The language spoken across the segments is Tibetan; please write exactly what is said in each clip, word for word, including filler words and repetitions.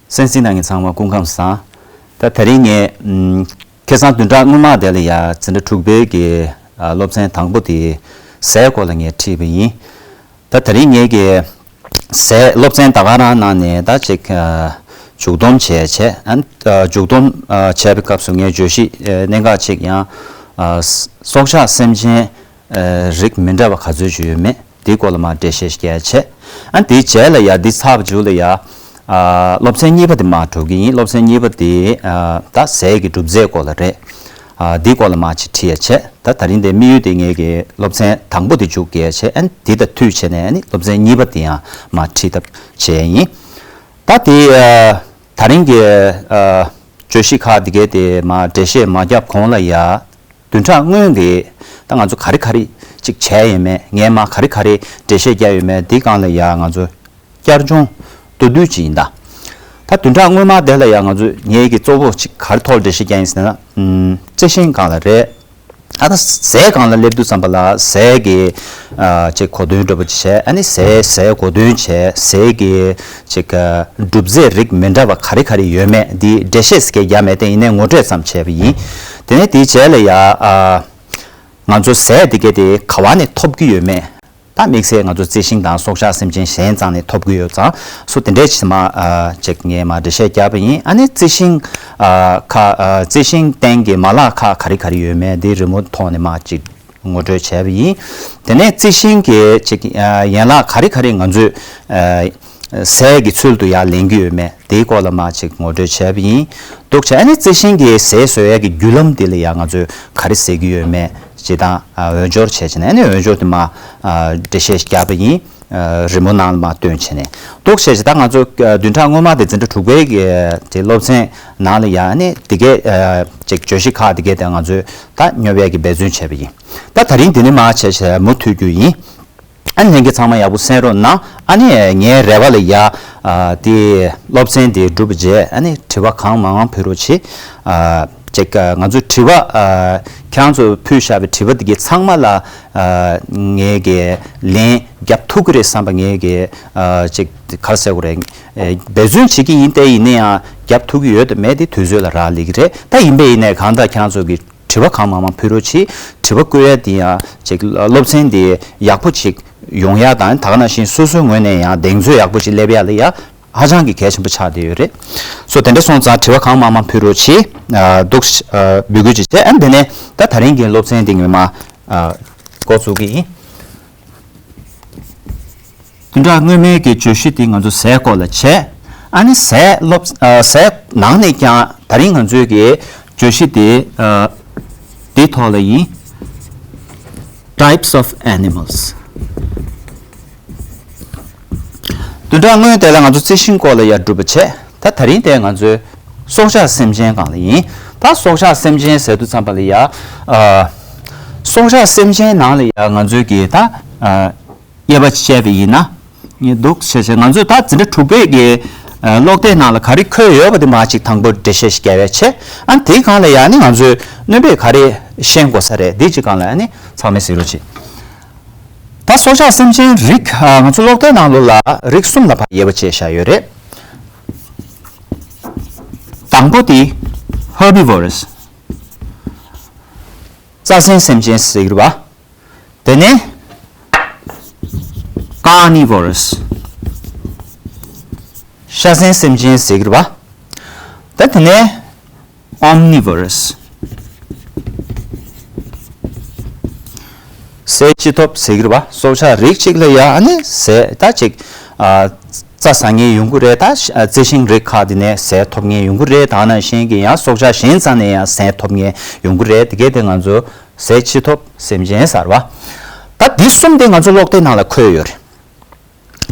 གསན་གཟིགས་གནང་མཁན་ཚང་མ་སྐུ་ཁམས་བཟང་། ད་དེ་རིང་ངས་ཨམ་ཁ་སང་བདུན་ཕྲག་སྔོན་མ་དེ་ལ་ཡ་འཛིན་གྲྭ་དྲུག་པའི་གི་ཨ་སློབ་ཚན་དང་པོ་དེ་ཟས་སྐོར་ལ་ངས་ཁྲིད་པ་ཡིན། ད་དེ་རིང་ངས་གི་ཟས་སློབ་ཚན་ད་ག་རང་ནང་ནས་ད་ཅིག་ཨ་མཇུག་སྡོམ་བྱས་བྱས་ཨ་ཨ་མཇུག་སྡོམ་ཨ་བྱས་པའི་སྐབས་སུ་ངས་བརྗོད་གཞི་ཨ་གནད་འགག་ཅིག་ཡང་ཨ་སྲོག་ཆགས་སེམས་ཅན་ཨ་རིགས་མི་འདྲ་བ་ག་ཚོད་ཅིག་ཡོད་མེད། དེའི་སྐོར་ལ་མར་འགྲེལ་བཤད་བརྒྱབ་བྱས། ཨ་དེའི་རྗེས་ལ་ཡ་འདི་ཚར་བ་མཇུག་ལ་ཡ། ཨ་སློབ་ཚན་གཉིས་པ་དེ་མར་འགྲོ་གི་ཡིན། སློབ་ཚན་གཉིས་པ་དེ་ཨ་ད་ཟས་ཀྱི་གྲུབ་རྫས་སྐོར་ལ་རེད། ཨ་དེའི་སྐོར་ལ་མར་ཅིག་ཁྲིད་ཡ་བྱས། ད་ད་རིང་དེ་དམིགས་ཡུལ་དེ་ངས་ཀྱི་སློབ་ཚན་དང་པོ་དེ་མཇུག་བསྒྲིལ་བྱས། ཨ་འདི་དང་མཐུད་བྱས་ནས་ཨ་ནི་སློབ་ཚན་གཉིས་པ་དེ་ཡང་མར་ཁྲིད་ཐབས་བྱས་ཡིན། ད་དེ་ཨ་ད་རིང་གི་ཨ་བརྗོད་གཞི་ཁག་དེ་གའི་དེ་མར་འགྲེལ་བཤད་མ་བརྒྱབ་གོང་ལ་ཡ། བདུན་ཕྲག་སྔོན་གྱི་ད་ང་ཚོ་ག་རེ་ག་རེ་ཅིག་བྱས་ཡོད་མེད། ངས་མར་ག་རེ་ག་རེ་འགྲེལ་བཤད་བརྒྱབ་ཡོད་མེད། འདི་སྒང་ལ་ཡ་ང་ཚོ་བསྐྱར་སྦྱོང་མདོར་བསྡུས་ཅིག་ཡིན་ད། ད་བདུན་ཕྲག་སྔོན་མ་དེ་ལ་ཡ་ང་ཚོ་ངས་ཀྱི་གཙོ་བོ་ཅིག་ག་རེ་ཐོག་ལ་འགྲེལ་བཤད་བརྒྱབ་ཡིན་ཟེར་ན། ཨམ་རྩི་ཤིང་སྒང་ལ་རེད། ད་ལྟ་ཟས་སྒང་ལ་སླེབས་དུས་ཙམ་པ་ལ་ཟས་ཀྱི་ཨ་ཅིག་གོ་དོན་འདྲ་པོ་ཅིག་བྱས། ཨ་ནི་ཟས་ཟས་གོ་དོན་བྱས། ཟས་ཀྱི་ཅིག་གྲུབ་རྫས་རིགས་མི་འདྲ་བ་ག་རེ་ག་རེ་ཡོད་མེད་འདི་འགྲེལ་བཤད་ཟེར་མཁན་རྒྱག་མེད་དེ། ཡིན་ནའི་ངོ་སྤྲོད་ཙམ་བྱས་པ་ཡིན། དེ་ནས་དེའི་རྗེས་ལ་ཡ་ཨ་ང་ཚོ་ཟས་འདི་ག་དེ་ག་བ་ནས་ཐོབ་ཀྱི་ཡོད་མེད། ད་དམིགས་བསལ་ང་ཚོ་རྩི་ཤིང་དང་སྲོག་ཆགས་སེམས་ཅན་གཞན་ཚང་ནས་ཐོབ་ཀྱི་ཡོད་ཙང་། སོ་དེ་འདྲའི་ཕྱི་མ་ཨ་ཅིག་ངས་མར་འགྲེལ་བཤད་བརྒྱབ་པ་ཡིན། ཨ་ནི་རྩི་ཤིང་ཨ་ཁ་ཨ་རྩི་ཤིང་སྟེང་གི་མ་ལག་ཁག་ག་རེ་ག་རེ་ཡོད་མེད་འདི་རི་མོ་ཐོག་ནས་མར་ཅིག་ངོ་སྤྲོད་བྱས་པ་ཡིན། དེ་ནས་རྩི་ཤིང་གི་ཅིག་ཨ་ཡན་ལག་ག་རེ་ག་རེ་ང་ཚོས་ཨ་ཟས་ཀྱི་ཚུལ་དུ་ཡར་ལེན་གྱི་ཡོད་མེད། དེའི་སྐོར་ལ་མར་ཅིག་ངོ་སྤྲོད་བྱས་པ་ཡིན། འདུག་བྱས། ཨ་ནི་རྩི་ཤིང་གི་ཟས་བཟོ་ཡས་ཀྱི་བརྒྱུད་ལམ་དེ་ལ་ཡང་ང་ཚོས་ག་རེ་ཟེར་གྱི་ཡོད་མེད་ཅིག་དང་། ཨ་འོས་སྦྱོར་བྱས་བྱས་ནས། ཨ་ནི་འོས་སྦྱོར་དེ་མར་ཨ་འགྲེལ་བཤད་བརྒྱབ་པ་ཡིན། ཨ་རི་མོ་ནང་ལ་མར་སྟོན་བྱས་ནས། འདུག་བྱས་བྱས། ད་ང་ཚོ་ཨ་བདུན་ཕྲག་སྔོན་མ་དེ་འཛིན་གྲྭ་དྲུག་པའི་གི་དེ་སློབ་ཚན་ནང་ལ་ཡང་ཨ་ནི་དེ་གའི་ཨ་ཅིག་བརྗོད་གཞི་ཁག་དེ་གའི་དེ་ང་ཚོས་ད་སྙོབ་ཡས་ཀྱི་འབད་བརྩོན་བྱས་པ་ཡིན། ད་ད་རིང་འདི་ནས་མར་བྱས་བྱས་མུ་མཐུད་རྒྱུ་ཡིན། ཨ་ནི་ལྷན་རྒྱས་ཚང་མ་ཡག་པོ་གསན་རོགས་གནང་། ཨ་ནི་ངའི་རེ་བ་ལ་ཡ་ཨ་དེ་སློབ་ཚན་དེ་གྲུབ་རྗེས་ཨ་ནི་དྲི་བ་གང་མང་མང་ཕུལ་རོགས་གྱིས། ཨ་ཅིག་ཨ་ང་ཚོ་དྲི་བ་ཨ་ཁྱེད་རང་ཚོ་ཕུལ་བཞག་པའི་དྲི་བ་དེ་གའི་ཚང་མ་ལ་ཨ་ངས་གི་ལན་རྒྱབ་ཐུབ་ཀྱི་རེད་བསམ་པ། ངས་གི་ཨ་ཅིག་ག་རེ་ཟེར་དགོས་རེད། ཨ་འབད་བརྩོན་བྱེད་ཀྱི་ཡིན། དེ་ཡིན་ན་ཡང་རྒྱབ་ཐུབ་ཀྱི་ཡོད་དང་མེད་དེ་དུས་ཚོད་ལ་རག་ལས་ཀྱི་རེད། ད་ཡིན་པས་ཡིན་ནའི་གང་ལྟར་ཁྱེད་རང་ཚོ་གི་དྲི་བ་གང་མང་མང་ཕུལ་རོགས་གྱིས། དྲི་བ་བཀོད་ཡ་དེ་ཡང་ཅིག་སློབ་ཚན་དེ་ཡག་པོ་ཅིག་ཡོང་ཡ་དང་། ད་ག་ནང་བཞིན་སོ་སོའི་ངོས་ནས་ཡང་གདེང་ཚོད་ཡག་པོ་ཅིག་སླེབས་ཡ་ལ་ཡ་ཧ་ཅང་གི་གལ་ཆེན་པོ་ཆགས་བསྡད་ཡོད་རེད། སོ་དེ་འདྲ་སོང་ཙང་དྲི་བ་གང་མང་མང་ཕུལ་རོགས་གྱིས། ཨ་འདུག་ཨ་འབོད་སྐུལ་ཅིག་བྱས། ཨ་དེ་ནས་ད་ད་རིང་གི་སློབ་ཚན་འདི་ངོ་མ་ཨ་འགོ་བཙུགས་ཀྱི་ཡིན། བདུན་ཕྲག་སྔོན་མའི་གི་བརྗོད་གཞི་དེ་ང་ཚོ་ཟས་སྐོར་ལ་བྱས། ཨ་ནི་ཟས་སློབ་ཨ་ཟས་ནང་ནས་ཀྱང་ད་རིང་ང་ཚོའི་གི་བརྗོད་གཞི་དེ་ཨ་དེའི་ཐོག་ལ་ཡིན། Types of animals། བདུན་ཕྲག་སྔོན་དེ་ལ་ང་ཚོ་རྩི་ཤིང་སྐོར་ལ་ཡར་གྲུབ་པ་བྱས། ད་ད་རིང་དེ་ང་ཚོའི་སྲོག་ཆགས་སེམས་ཅན་སྒང་ལ་ཡིན། ད་སྲོག་ཆགས་སེམས་ཅན་ཟེར་དུས་ཙམ་པ་ལ་ཡ་ཨ་སྲོག་ཆགས་སེམས་ཅན་ནང་ལ་ཡ་ང་ཚོའི་གི་ད་ཨ་དབྱེ་བ་བཤད་པ་ཡིན་ན། ངས་འདུག་བྱས་བྱས་ང་ཚོས་ད་འཛིན་གྲྭ་དྲུག་པའི་གི་ཨ་ཀློག་དེབ་ནང་ལ་ག་རེ་འཁོད་ཡོད་པ་དེ་མར་ཅིག་དང་པོ་འགྲེལ་བཤད་ཞིག་རྒྱག་པའི་ཆེད། ཨ་དེའི་སྒང་ལ་ཡ་ནི་ང་ཚོས་སྣོན་པ་ག་རེ་ཤེས་དགོས་ས་རེད། འདི་ཅིག་སྒང་ལ་ཡ་ནི་ཚང་མས་གཟིགས་རོགས་གྱིས། ད་སྲོག་ཆགས་སེམས་ཅན་རིགས་ཨ་ང་ཚོ་ཀློག་དེབ་ནང་ལོགས་ལ་རིགས་གསུམ་ལ་ཕར་དབྱེ་བ་ཕྱེ་བཞག་ཡོད་རེད། དང་པོ་དེ་Herbivores། རྩྭ་ཟན་སེམས་ཅན་ཟེར་གྱི་རེད་པ། དེ་ནས་Carnivores། ཤ་ཟན་སེམས་ཅན་ཟེར་གྱི་རེད་པ། ད་དེ་ནས་Omnivorous། ཟས་བཅུད་ཐོབ་ཟེར་གྱི་རེད་པ། སྲོག་ཆགས་རིགས་གཅིག་ལ་ཡ་ཨ་ནི་ཟས་ད་ཅིག་ཨ་རྩྭ་ཟ་མཁན་ཡོང་གི་རེད། ད་རྩི་ཤིང་རིགས་ཁག་དེ་ནས་ཟས་ཐོབ་མཁན་ཡོང་གི་རེད། ད་ནང་བཞིན་གྱི་ཡང་སྲོག་ཆགས་གཞན་རྩ་ནས་ཡང་ཟས་ཐོབ་མཁན་ཡོང་གི་རེད། དེ་གས་དེ་ང་ཚོ་ཟས་བཅུད་ཐོབ་སེམས་ཅན་ཟེར་བ། ད་འདི་གསུམ་དེ་ང་ཚོ་ཀློག་དེབ་ནང་ལ་འཁོད་ཡོད་རེད།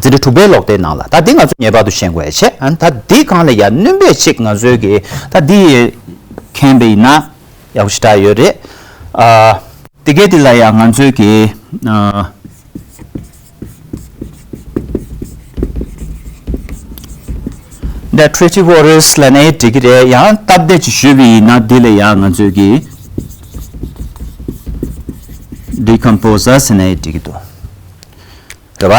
འཛིན་གྲྭ་དྲུག་པའི་ཀློག་དེབ་ནང་ལ། ད་འདི་ང་ཚོ་ངེས་པར་དུ་ཤེས་དགོས་ཡ་བྱས། ཨ་ནི་ད་འདི་སྒང་ལ་ཡ་སྣོན་པ་ཅིག་ང་ཚོའི་གི་ད་འདི་མཁྱེན་པ་ཡིན་ན་ཡག་པོ་ཞེ་དྲག་ཡོད་རེད། ཨ་དེ་གས་འདི་ལ་ཡ་ང་ཚོའི་གི་ཨ་Detritivores ལབ་ནའི་འགྲིག་གི་རེད། ཡང་སྟབས་བདེ་ཅིག་ཞུས་པ་ཡིན་ན་འདི་ལ་ཡང་ང་ཚོས་ཀྱི་Decomposers ཟེར་ནའི་འགྲིག་གི་འདུག་རེད་པ།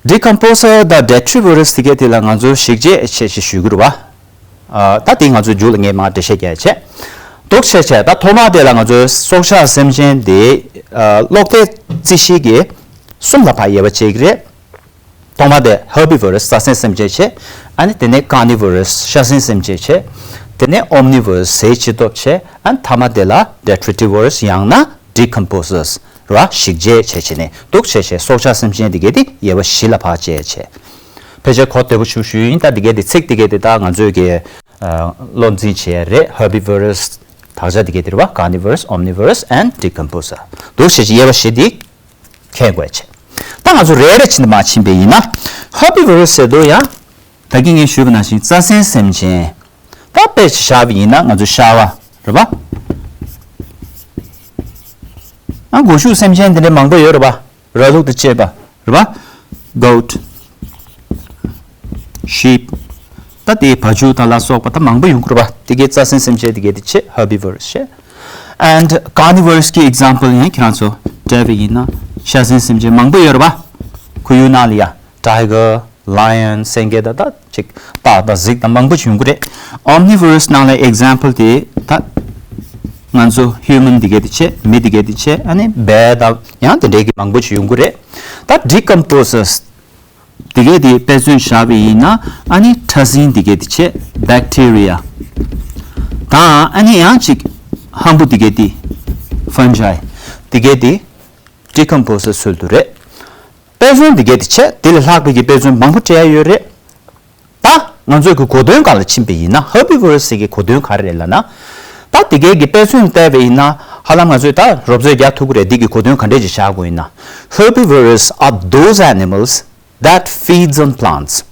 Decomposer དང་detritivores དེ་གའི་དེ་ལ་ང་ཚོ་ཞིབ་དཔྱད་བྱས་ཞེས་ཞུ་གི་རེད་བ། ཨ། ད་དེ་ང་ཚོ་མཇུག་ལ་ངས་མར་འགྲེལ་བཤད་རྒྱག་ཡ་བྱས། འདུག་བྱས་བྱས་ད་ཐོག་མ་དེ་ལ་ང་ཚོའི་སྲོག་ཆགས་སེམས་ཅན་དེ། ཨ། གློག་ལྡན་རྩི་ཤིང་གི་གསུམ་ལ་ཕར་དབྱེ་བ་ཕྱེ་གི་རེད། ཐོག་མ་དེ་herbivores རྩྭ་སྲིན་སེམས་ཅན་བྱས། ཨ་ནི་དེ་ནས་carnivores ཤ་ཟན་སེམས་ཅན་བྱས། དེ་ནས་omnivores ཟས་བྱེད་སྟོབས་བྱས། ཨ་ནི་མཐའ་མ་དེ་ལ་detritivores ཡང་ན་decomposers ར་ཞིབ་དཔྱད་བྱས་བྱས་ནས་འདུག་བྱས་བྱས་སྲོག་ཆགས་སེམས་ཅན་དེ་གའི་དེ་དབྱེ་བ་བཞི་ལ་ཕར་བཅད་བྱས། ཕལ་ཆེར་གོ་བདེ་པོ་ཞུ་ཞུ་ཡིན། ད་དེ་གའི་དེ་ཚིག་དེ་གའི་དེ་ད་ང་ཚོས་ཀྱི་ཨ། བློ་འཛིན་བྱས་རེད། herbivores དག་ཆ་དེ་གའི་དེ་རེད་བ། carnivores, omnivores and decomposer འདུག་བྱས་བྱས་དབྱེ་བ་བཞི་དེ་མཁྱེན་དགོས་བྱས། ད་ང་ཚོ་རེ་རེ་བྱས་ནས་མར་ཕྱིན་པ་ཡིན་ན། herbivores ཟེར་དུས་ཡང་ད་གིན་ངས་ཞུས་པ་ནང་བཞིན་རྩྭ་སྲིན་སེམས་ཅན། ད་དཔེ་བཞག་པ་ཡིན་ན་ང་ཚོ་ཤ་བ་རེད་བ། ཨ། སྒོ་ཕྱུགས་སེམས་ཅན་དེ་འདྲ་མང་པོ་ཡོད་རེད་བ། ར་ལུག་དང་བཅས་པ་རེད་བ། goat, sheep ད་དེ་བ་ཕྱུགས་དང་ལ་སོགས་པ་ད་མང་པོ་ཡོང་གི་རེད་བ། དེ་གའི་རྩྭ་སྲིན་སེམས་ཅན་དེ་གའི་དེ་བྱས་herbivores བྱས། and carnivores གི་example ཡང་ཁྱེད་རང་ཚོ་བལྟས་པ་ཡིན་ན་ཤ་ཟན་སེམས་ཅན་མང་པོ་ཡོད་རེད་བ། ཁོར་ཡུག་ནང་ལ་ཡ་tiger, lion སེང་གེ་ད་ད་ཅིག་སྟག་དང་གཟིག་དང་མང་པོ་ཞིག་ཡོང་གི་རེད། omnivores ནང་ལ་example དེ་ད་ང་ཚོ་human དེ་གའི་དེ་བྱས། མི་དེ་གའི་དེ་བྱས། ཨ་ནི་བལ་དང་ཡང་དེ་འདྲའི་གི་མང་པོ་ཞིག་ཡོང་གི་རེད། ད་decomposers དེ་གའི་དེ་དཔེ་མཚོན་བཞག་པ་ཡིན་ན། ཨ་ནི་ཕྲ་སྲིན་དེ་གའི་དེ་བྱས། bacteria དང་ཨ་ནི་ཡང་ཅིག་ཧམ་བུ་དེ་གའི་དེ་fungi དེ་གའི་དེ་decomposer ཚུལ་དུ་རེད། དཔེ་མཚོན་འདི་གའི་དེ་བྱས། དེ་ལས་ལྷག་པའི་གི་དཔེ་མཚོན་མང་པོ་སྤྲད་ཡ་ཡོད་རེད། ད་ང་ཚོས་གི་གོ་དོན་སྒང་ལ་ཕྱིན་པ་ཡིན་ན། herbivores ཟེར་གི་གོ་དོན་ག་རེ་རེད་ལབ་ན། ད་དེ་གའི་གི་དཔེ་མཚོན་བལྟས་པ་ཡིན་ན་ཧ་ལམ་ང་ཚོས་ད་རོབ་ཙམ་རྒྱག་ཐུབ་ཀྱི་རེད། འདི་གི་གོ་དོན་ག་འདྲས་ཅིག་བཞག་དགོས་ཡིན་ན། herbivores are those animals that feeds on plants,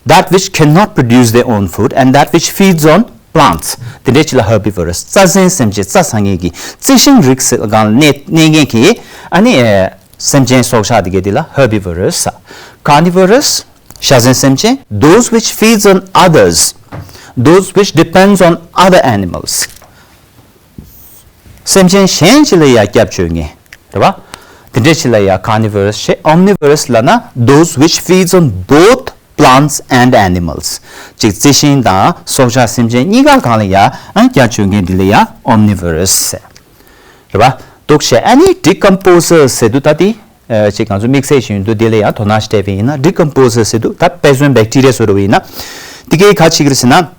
that which cannot produce their own food and that which feeds on plants དེ་འདྲའི་ཅིག་ལ་herbivores རྩྭ་ཟན་སེམས་ཅན། རྩྭ་ཟ་མཁན་གྱི་རྩི་ཤིང་རིགས་སྒང་ལ་གནས་གནས་མཁན་གྱི་ཨ་ནི་སེམས་ཅན་སྲོག་ཆགས་དེ་གའི་དེ་ལ་herbivores ཟེར། carnivores ཤ་ཟན་སེམས་ཅན། those which feeds on others, those which depends on other animals སེམས་ཅན་གཞན་ཅིག་ལ་ཡ་སྐྱབས་བཅོལ་མཁན་རེད་བ། དེ་འདྲའི་ཅིག་ལ་ཡ་carnivores བྱས། omnivores ལབ་ན་those which feeds on both plants and animals ཅིག་རྩི་ཤིང་དང་སྲོག་ཆགས་སེམས་ཅན་གཉིས་ཀ་སྒང་ལ་ཡ་ཨ་སྐྱབས་བཅོལ་མཁན་འདི་ལ་ཡ་omnivores ཟེར། རེད་བ། འདུག་བྱས། ཨ་ནི་decomposers ཟེར་དུས་ད་དེ་ཨ་ཅིག་ང་ཚོ་དམིགས་བསལ་ཞིག་ཡིན་དུས་དེ་ལ་ཡ་དོ་སྣང་ཞིག་སྤྲད་པ་ཡིན་ན། decomposers ཟེར་དུས་ད་དཔེ་མཚོན་bacteria བཟོ་འདྲ་བ་ཡིན་ན། དེ་གའི་ག་ཅིག་རེད་ཟེར་ན།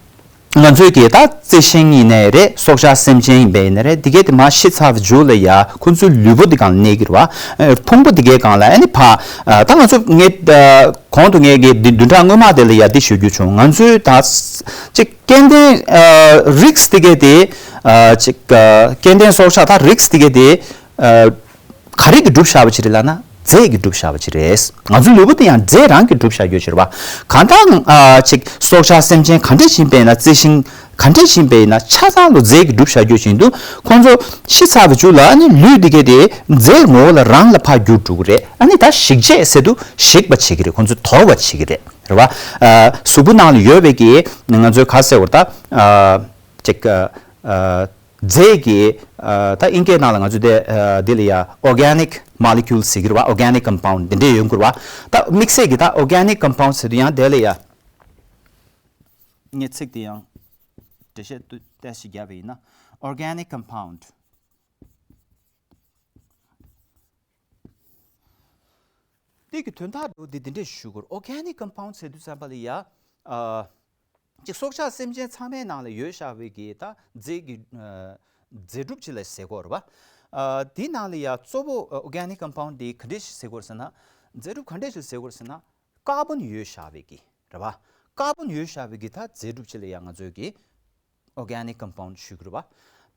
ང་ཚོའི་གི་ད་རྩི་ཤིང་ཡིན་ནའི་རེད། སྲོག་ཆགས་སེམས་ཅན་ཡིན་པ་ཡིན་ནའི་རེད། དེ་གའི་དེ་མར་ཤི་ཚར་བའི་མཇུག་ལ་ཡ་ཁོ་ཚོའི་ལུས་པོ་དེ་སྒང་ལ་གནས་ཀྱི་རེད་བ། ཨ། ཕུང་པོ་དེ་གའི་སྒང་ལ་ཨ་ནི་ཕར། ཨ། ད་ང་ཚོ་ངས་ཨ་གོང་དུ་ངས་གི་བདུན་ཕྲག་སྔོན་མ་དེ་ལ་ཡ་འདི་ཞུ་རྒྱུ་བྱུང་། ང་ཚོའི་ད་ཅིག་སྐྱེ་ལྡན་ཨ་རིགས་དེ་གའི་དེ། ཨ་ཅིག་ཨ་སྐྱེ་ལྡན་སྲོག་ཆགས་ད་རིགས་དེ་གའི་དེ། ཨ། ག་རེ་གིས་གྲུབ་བཞག་པ་ཅིག་རེད་ལབ་ན། རྫས་ཀྱིས་གྲུབ་བཞག་པ་ཅིག་རེད། ང་ཚོའི་ལུས་པོ་དེ་ཡང་རྫས་རང་གིས་གྲུབ་བཞག་རྒྱུ་ཅིག་རེད་བ། གང་ལྟར་ཨ་ཅིག་སྲོག་ཆགས་སེམས་ཅན་ག་འདྲ་ཞིག་ཡིན་པ་ཡིན་ན། རྩི་ཤིང་ག་འདྲ་ཞིག་ཡིན་པ་ཡིན་ན། ཆ་ཚང་ལོ་རྫས་ཀྱིས་གྲུབ་བཞག་རྒྱུ་ཅིག་ཡིན་དུས། ཁོང་ཚོ་ཤི་ཚར་བའི་མཇུག་ལ་ཨ་ནི་ལུས་དེ་གའི་དེ་རྫས་ངོ་བོ་ལ་རང་ལ་ཕར་འགྱུར་འགྲོ་གི་རེད། ཨ་ནི་ད་ཞིག་བྱེད་ཟེར་དུས་ཞིག་པ་བྱེད་ཀྱི་རེད། ཁོང་ཚོ་དོར་བ་བྱེད་ཀྱི་རེད། རེད་བ། ཨ་གཟུགས་པོ་ནང་ལ་ཡོད་པའི་གི་ང་ཚོའི་ག་ཟེར་བ་རེད་ད། ཨ་ཅིག་ཨ་རྫས་ཀྱི། ཨ་ད་དབྱིན་སྐད་ནང་ལ་ང་ཚོ་དེ་ཨ་འདི་ལ་ཡ་organic molecules ཟེར་གྱི་རེད་བ། organic compound འདི་འདྲས་ཡོང་གི་རེད་བ། ད་དམིགས་བསལ་གྱི་ད་organic compound ཟེར་དུས་ཡང་དེ་ལ་ཡ་ངས་ཚིག་དེ་ཡང་འགྲེལ་བཤད་ཏོག་ཙམ་ཞིག་བརྒྱབ་པ་ཡིན་ན། organic compound དེ་གི་དོན་དག་འདྲ་བོ་འདི་འདི་འདྲས་ཞུ་དགོས་རེད། organic compound ཟེར་དུས་ཙམ་པ་ལ་ཡ། ཨ་ཅིག་སྲོག་ཆགས་སེམས་ཅན་ཚང་མའི་ནང་ལ་ཡོད་བཞག་པའི་གི་ད་རྫས་ཀྱི་ཨ་རྫས་གྲུབ་ཅིག་ལ་ཟེར་དགོས་རེད་བ། ཨ་དེའི་ནང་ལ་ཡ་གཙོ་བོ་organic compound དེ་ག་འདྲས་ཞིག་ཟེར་དགོས་རེད་ཟེར་ན། རྫས་གྲུབ་ག་འདྲས་ཞིག་ཟེར་དགོས་རེད་ཟེར་ན། ཀར་བོན་ཡོད་བཞག་པའི་གི་རེད་བ། ཀར་བོན་ཡོད་བཞག་པའི་གི་ད་རྫས་གྲུབ་ཅིག་ལ་ཡ་ང་ཚོས་གི organic compound ཞུ་གི་རེད་བ།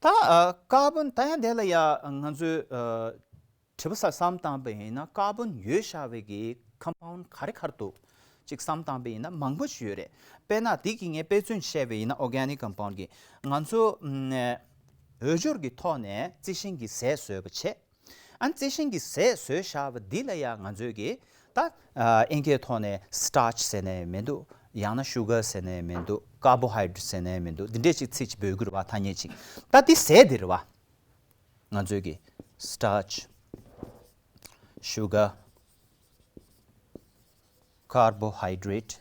ད་ཨ་ཀར་བོན་ད་ཡང་དེ་ལ་ཡ་ང་ཚོས་ཨ་དྲི་བ་ས་བསམ་བཏང་པ་ཡིན་ན། ཀར་བོན་ཡོད་བཞག་པའི་གི་compound ག་རེ་ག་རེ་འདུག་ཅིག་བསམ་བཏང་པ་ཡིན་ན་མང་པོ་ཞིག་ཡོད་རེད། དཔེར་ན་འདི་གི་ངས་དཔེ་མཚོན་བཤད་པ་ཡིན་ན། organic compound གི་ང་ཚོ་ཨ་འོས་སྦྱོར་གྱི་ཐོག་ནས་རྩི་ཤིང་གི་ཟས་བཟོས་པ་བྱས། ཨ་ནི་རྩི་ཤིང་གི་ཟས་བཟོས་བཞག་པ་འདི་ལ་ཡ་ང་ཚོས་ཀྱི་ད་ཨ་དབྱིན་སྐད་ཐོག་ནས་starch ཟེར་ནའི་མི་འདུག་ཡང་ན་sugar ཟེར་ནའི་མི་འདུག carbohydrate ཟེར་ནའི་མི་འདུག་འདི་འདྲས་ཅིག་ཚིག་ཅིག་འབོད་ཀྱི་རེད་བ། ཐ་སྙད་ཅིག་ད་འདི་ཟས་འདི་རེད་བ། ང་ཚོས་ཀྱི་starch, sugar, carbohydrate།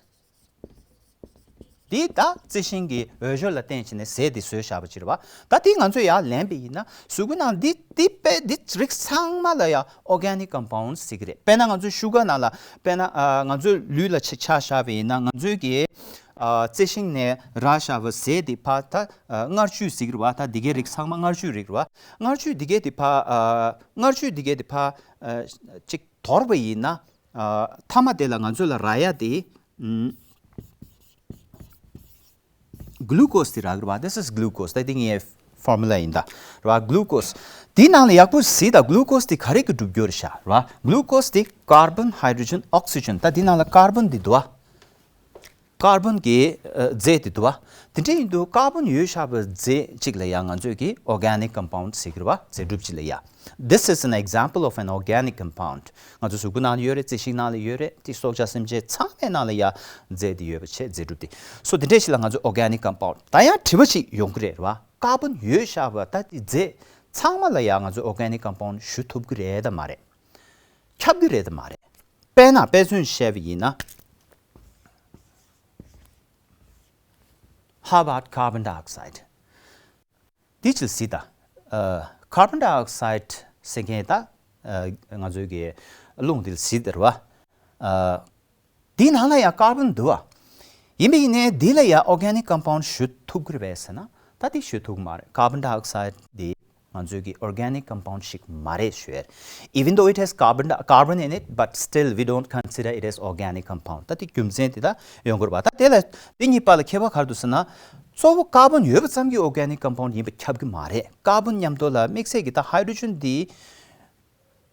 འདི་ད་རྩི་ཤིང་གི་འོས་སྦྱོར་ལ་བརྟེན་བྱས་ནས་ཟས་འདི་བཟོས་བཞག་པ་ཅིག་རེད་བ། ད་འདི་ང་ཚོས་ཡར་ལེན་པ་ཡིན་ན་གཟུགས་པོའི་ནང་འདི་འདི་དཔེ་འདི་རིགས་ཚང་མ་ལ་ཡང་organic compounds ཟེར་གྱི་རེད། དཔེར་ན་ང་ཚོའི་sugar ནང་ལ་དཔེར་ན་ཨ་ང་ཚོའི་ལུས་ལ་ཆ་ཆ་བཞག་པ་ཡིན་ན་ང་ཚོའི་གི་ཨ་རྩི་ཤིང་ནས་རག་བཞག་པ་ཟས་འདི་ཕར་ད་ཨ་མངར་བཅུད་ཟེར་གྱི་རེད་བ། ད་འདི་གའི་རིགས་ཚང་མ་མངར་བཅུད་རིགས་རེད་བ། མངར་བཅུད་འདི་གའི་འདི་ཕར་ཨ་མངར་བཅུད་འདི་གའི་འདི་ཕར་ཨ་ཅིག་དོར་བ་ཡིན་ན། ཨ་མཐའ་མ་དེ་ལ་ང་ཚོ་ལ་རག་ཡ་དེ་ཨམ་glucose དེ་རག་གི་རེད་བ། This is glucose. ད་དེ་ངའི་formula ཡིན་ད། རེད་བ། glucose དེའི་ནང་ལ་ཡག་པོ་གཟིགས་དང་། glucose དེ་ག་རེ་གི་གྲུབ་རྒྱུ་རེད་ཤག་རེད་བ། glucose དེ་carbon, hydrogen, oxygen། ད་དེའི་ནང་ལ་carbon དེ་འདུག་བ། carbon གི་ཨ་རྫས་དེ་འདུག་བ། དེ་འདྲ་ཡིན་དུས་carbon ཡོད་བཞག་པའི་རྫས་གཅིག་ལ་ཡང་ང་ཚོས་ཀྱི་organic compound ཟེར་གྱི་རེད་བ། རྫས་གྲུབ་གཅིག་ལ་ཡ། This is an example of an organic compound. ང་ཚོ་གཟུགས་པོ་ནང་ལ་ཡོད་རེད། རྩི་ཤིང་ནང་ལ་ཡོད་རེད། དེ་སྲོག་ཆགས་སེམས་ཅན་ཚང་མའི་ནང་ལ་ཡ་རྫས་དེ་ཡོད་པ་བྱས། རྫས་གྲུབ་དེ། སོ་དེ་འདྲས་ཞིག་ལ་ང་ཚོས་organic compound། ད་ཡང་དྲི་བ་ཞིག་ཡོང་གི་རེད་བ། carbon ཡོད་བཞག་པ་ད་དེ་རྫས་ཚང་མ་ལ་ཡ་ང་ཚོས་organic compound ཞུ་ཐུབ་ཀྱི་རེད་དམ་མ་རེད། ཁྱབ་ཀྱི་རེད་དམ་མ་རེད། དཔེར་ན་དཔེ་མཚོན་བཤད་པ་ཡིན་ན། How about carbon dioxide? འདི་ཅིག་གཟིགས་དང་། ཨ་carbon dioxide ཟེར་མཁན་ད་ཨ་ང་ཚོའི་གི་རླུང་འདི་གཟིགས་དང་རེད་བ། ཨ་འདི་ནང་ལ་ཡང་carbon འདུག་བ། ཡིན་པ་ཡིན་ནའི་འདི་ལ་ཡང་organic compound ཞུ་ཐུབ་ཀྱི་རེད་པས་ཟེར་ན་ད་འདི་ཞུ་ཐུབ་ཀྱི་མ་རེད། carbon dioxide འདི་ང་ཚོའི་གི་organic compound ཞིག་མ་རེད་ཞུ་ཡ། Even though it has carbon carbon in it, but still we don't consider it as organic compound. ད་དེ་རྒྱུ་མཚན་དེ་ད་ཡོང་གི་རེད་པ། ད་དེ་ལ་དེ་གཉིས་བར་ལ་ཁྱད་པར་ག་རེ་འདུག་ཟེར་ན། གཙོ་བོ་carbon ཡོད་པ་ཙམ་གྱིས་organic compound ཡིན་པ་ཁྱབ་ཀྱི་མ་རེད། carbon མཉམ་དུ་ལ་དམིགས་བསལ་གྱི་ད་hydrogen འདི་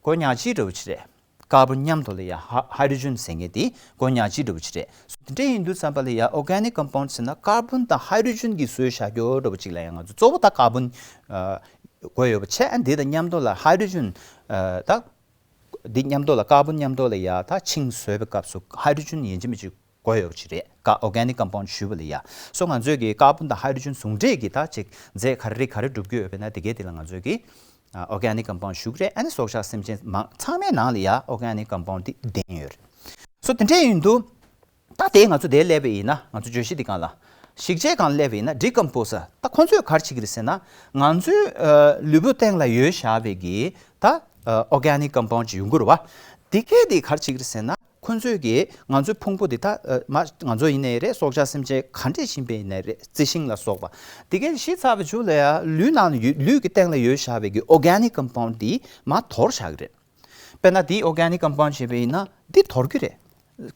གོ་ཉག་གཅིག་འདྲ་བོ་ཅིག་རེད། carbon མཉམ་དུ་ལ་ཡ་hydrogen ཟེར་མཁན་དེ་གོ་ཉག་གཅིག་འདྲ་བོ་ཅིག་རེད། དེ་འདྲ་ཡིན་དུས་ཙམ་པ་ལ་ཡ་organic compound ཟེར་ན་carbon དང་hydrogen གྱིས་བཟོས་བཞག་རྒྱུ་འདྲ་བོ་ཅིག་ལ་ཡ་ང་ཚོ་གཙོ་བོ་ད་carbon ཨ་དགོས་ཡོད་པ་བྱས། ཨ་འདི་དང་མཉམ་དུ་ལ་hydrogen ཨ་ད་འདི་མཉམ་དུ་ལ་carbon མཉམ་དུ་ལ་ཡ་ད་ཆིངས་བཟོས་པའི་སྐབས་སུ་hydrogen ཡིན་གཅིག་མིན་གཅིག་དགོས་ཡོད་པ་ཅིག་རེད། ཀ་organic compound ཞུས་པ་ལ་ཡ། སོ་ང་ཚོས་ཀྱི་carbon དང་hydrogen ཟུང་འབྲེལ་གྱི་ད་ཅིག་རྫས་ག་རེ་ག་རེ་གྲུབ་ཀྱི་ཡོད་པས་ན་དེ་གའི་དེ་ལ་ང་ཚོས་ཀྱི་ཨ་organic compound ཞུ་གི་རེད། ཨ་ནི་སྲོག་ཆགས་སེམས་ཅན་མང་ཚང་མའི་ནང་ལ་ཡ་organic compound དེ་ལྡན་ཡོད་རེད། སོ་དེ་འདྲ་ཡིན་དུས་ད་དེ་ང་ཚོ་དེ་སླེབས་པ་ཡིན་ན་ང་ཚོ་བརྗོད་གཞི་འདི་སྒང་ལ་ཞིག་ཆའི་སྒང་སླེབས་པ་ཡིན་ན་decomposer ད་ཁོང་ཚོས་ག་རེ་བྱེད་ཀྱི་རེད་ཟེར་ན་ང་ཚོའི་ཨ་ལུས་པོ་སྟེང་ལ་ཡོད་བཞག་པའི་གི་ད་ཨ་organic compound ཅིག་ཡོང་གི་རེད་བ། དེ་གས་དེ་ག་རེ་བྱེད་ཀྱི་རེད་ཟེར་ན། ཁོ་ཚོས་ཀྱིས་ང་ཚོའི་ཕུང་པོ་འདི་ད་ཨ་མ་ང་ཚོ་ཡིན་ནའི་རེད། སྲོག་ཆགས་སེམས་ཅན་ག་འདྲས་ཕྱིན་པ་ཡིན་ནའི་རེད། རྩི་ཤིང་ལ་སོགས་པ་དེ་གས་ཤི་ཚར་བའི་མཇུག་ལ་ཡ་ལུས་ནང་ལ་ཡོད་ལུས་ཀྱི་སྟེང་ལ་ཡོད་བཞག་པའི་གི་organic compound འདི་མར་དོར་བཞག་གི་རེད། དཔེར་ན་འདི་organic compound བྱས་པ་ཡིན་ན་འདི་དོར་གི་རེད།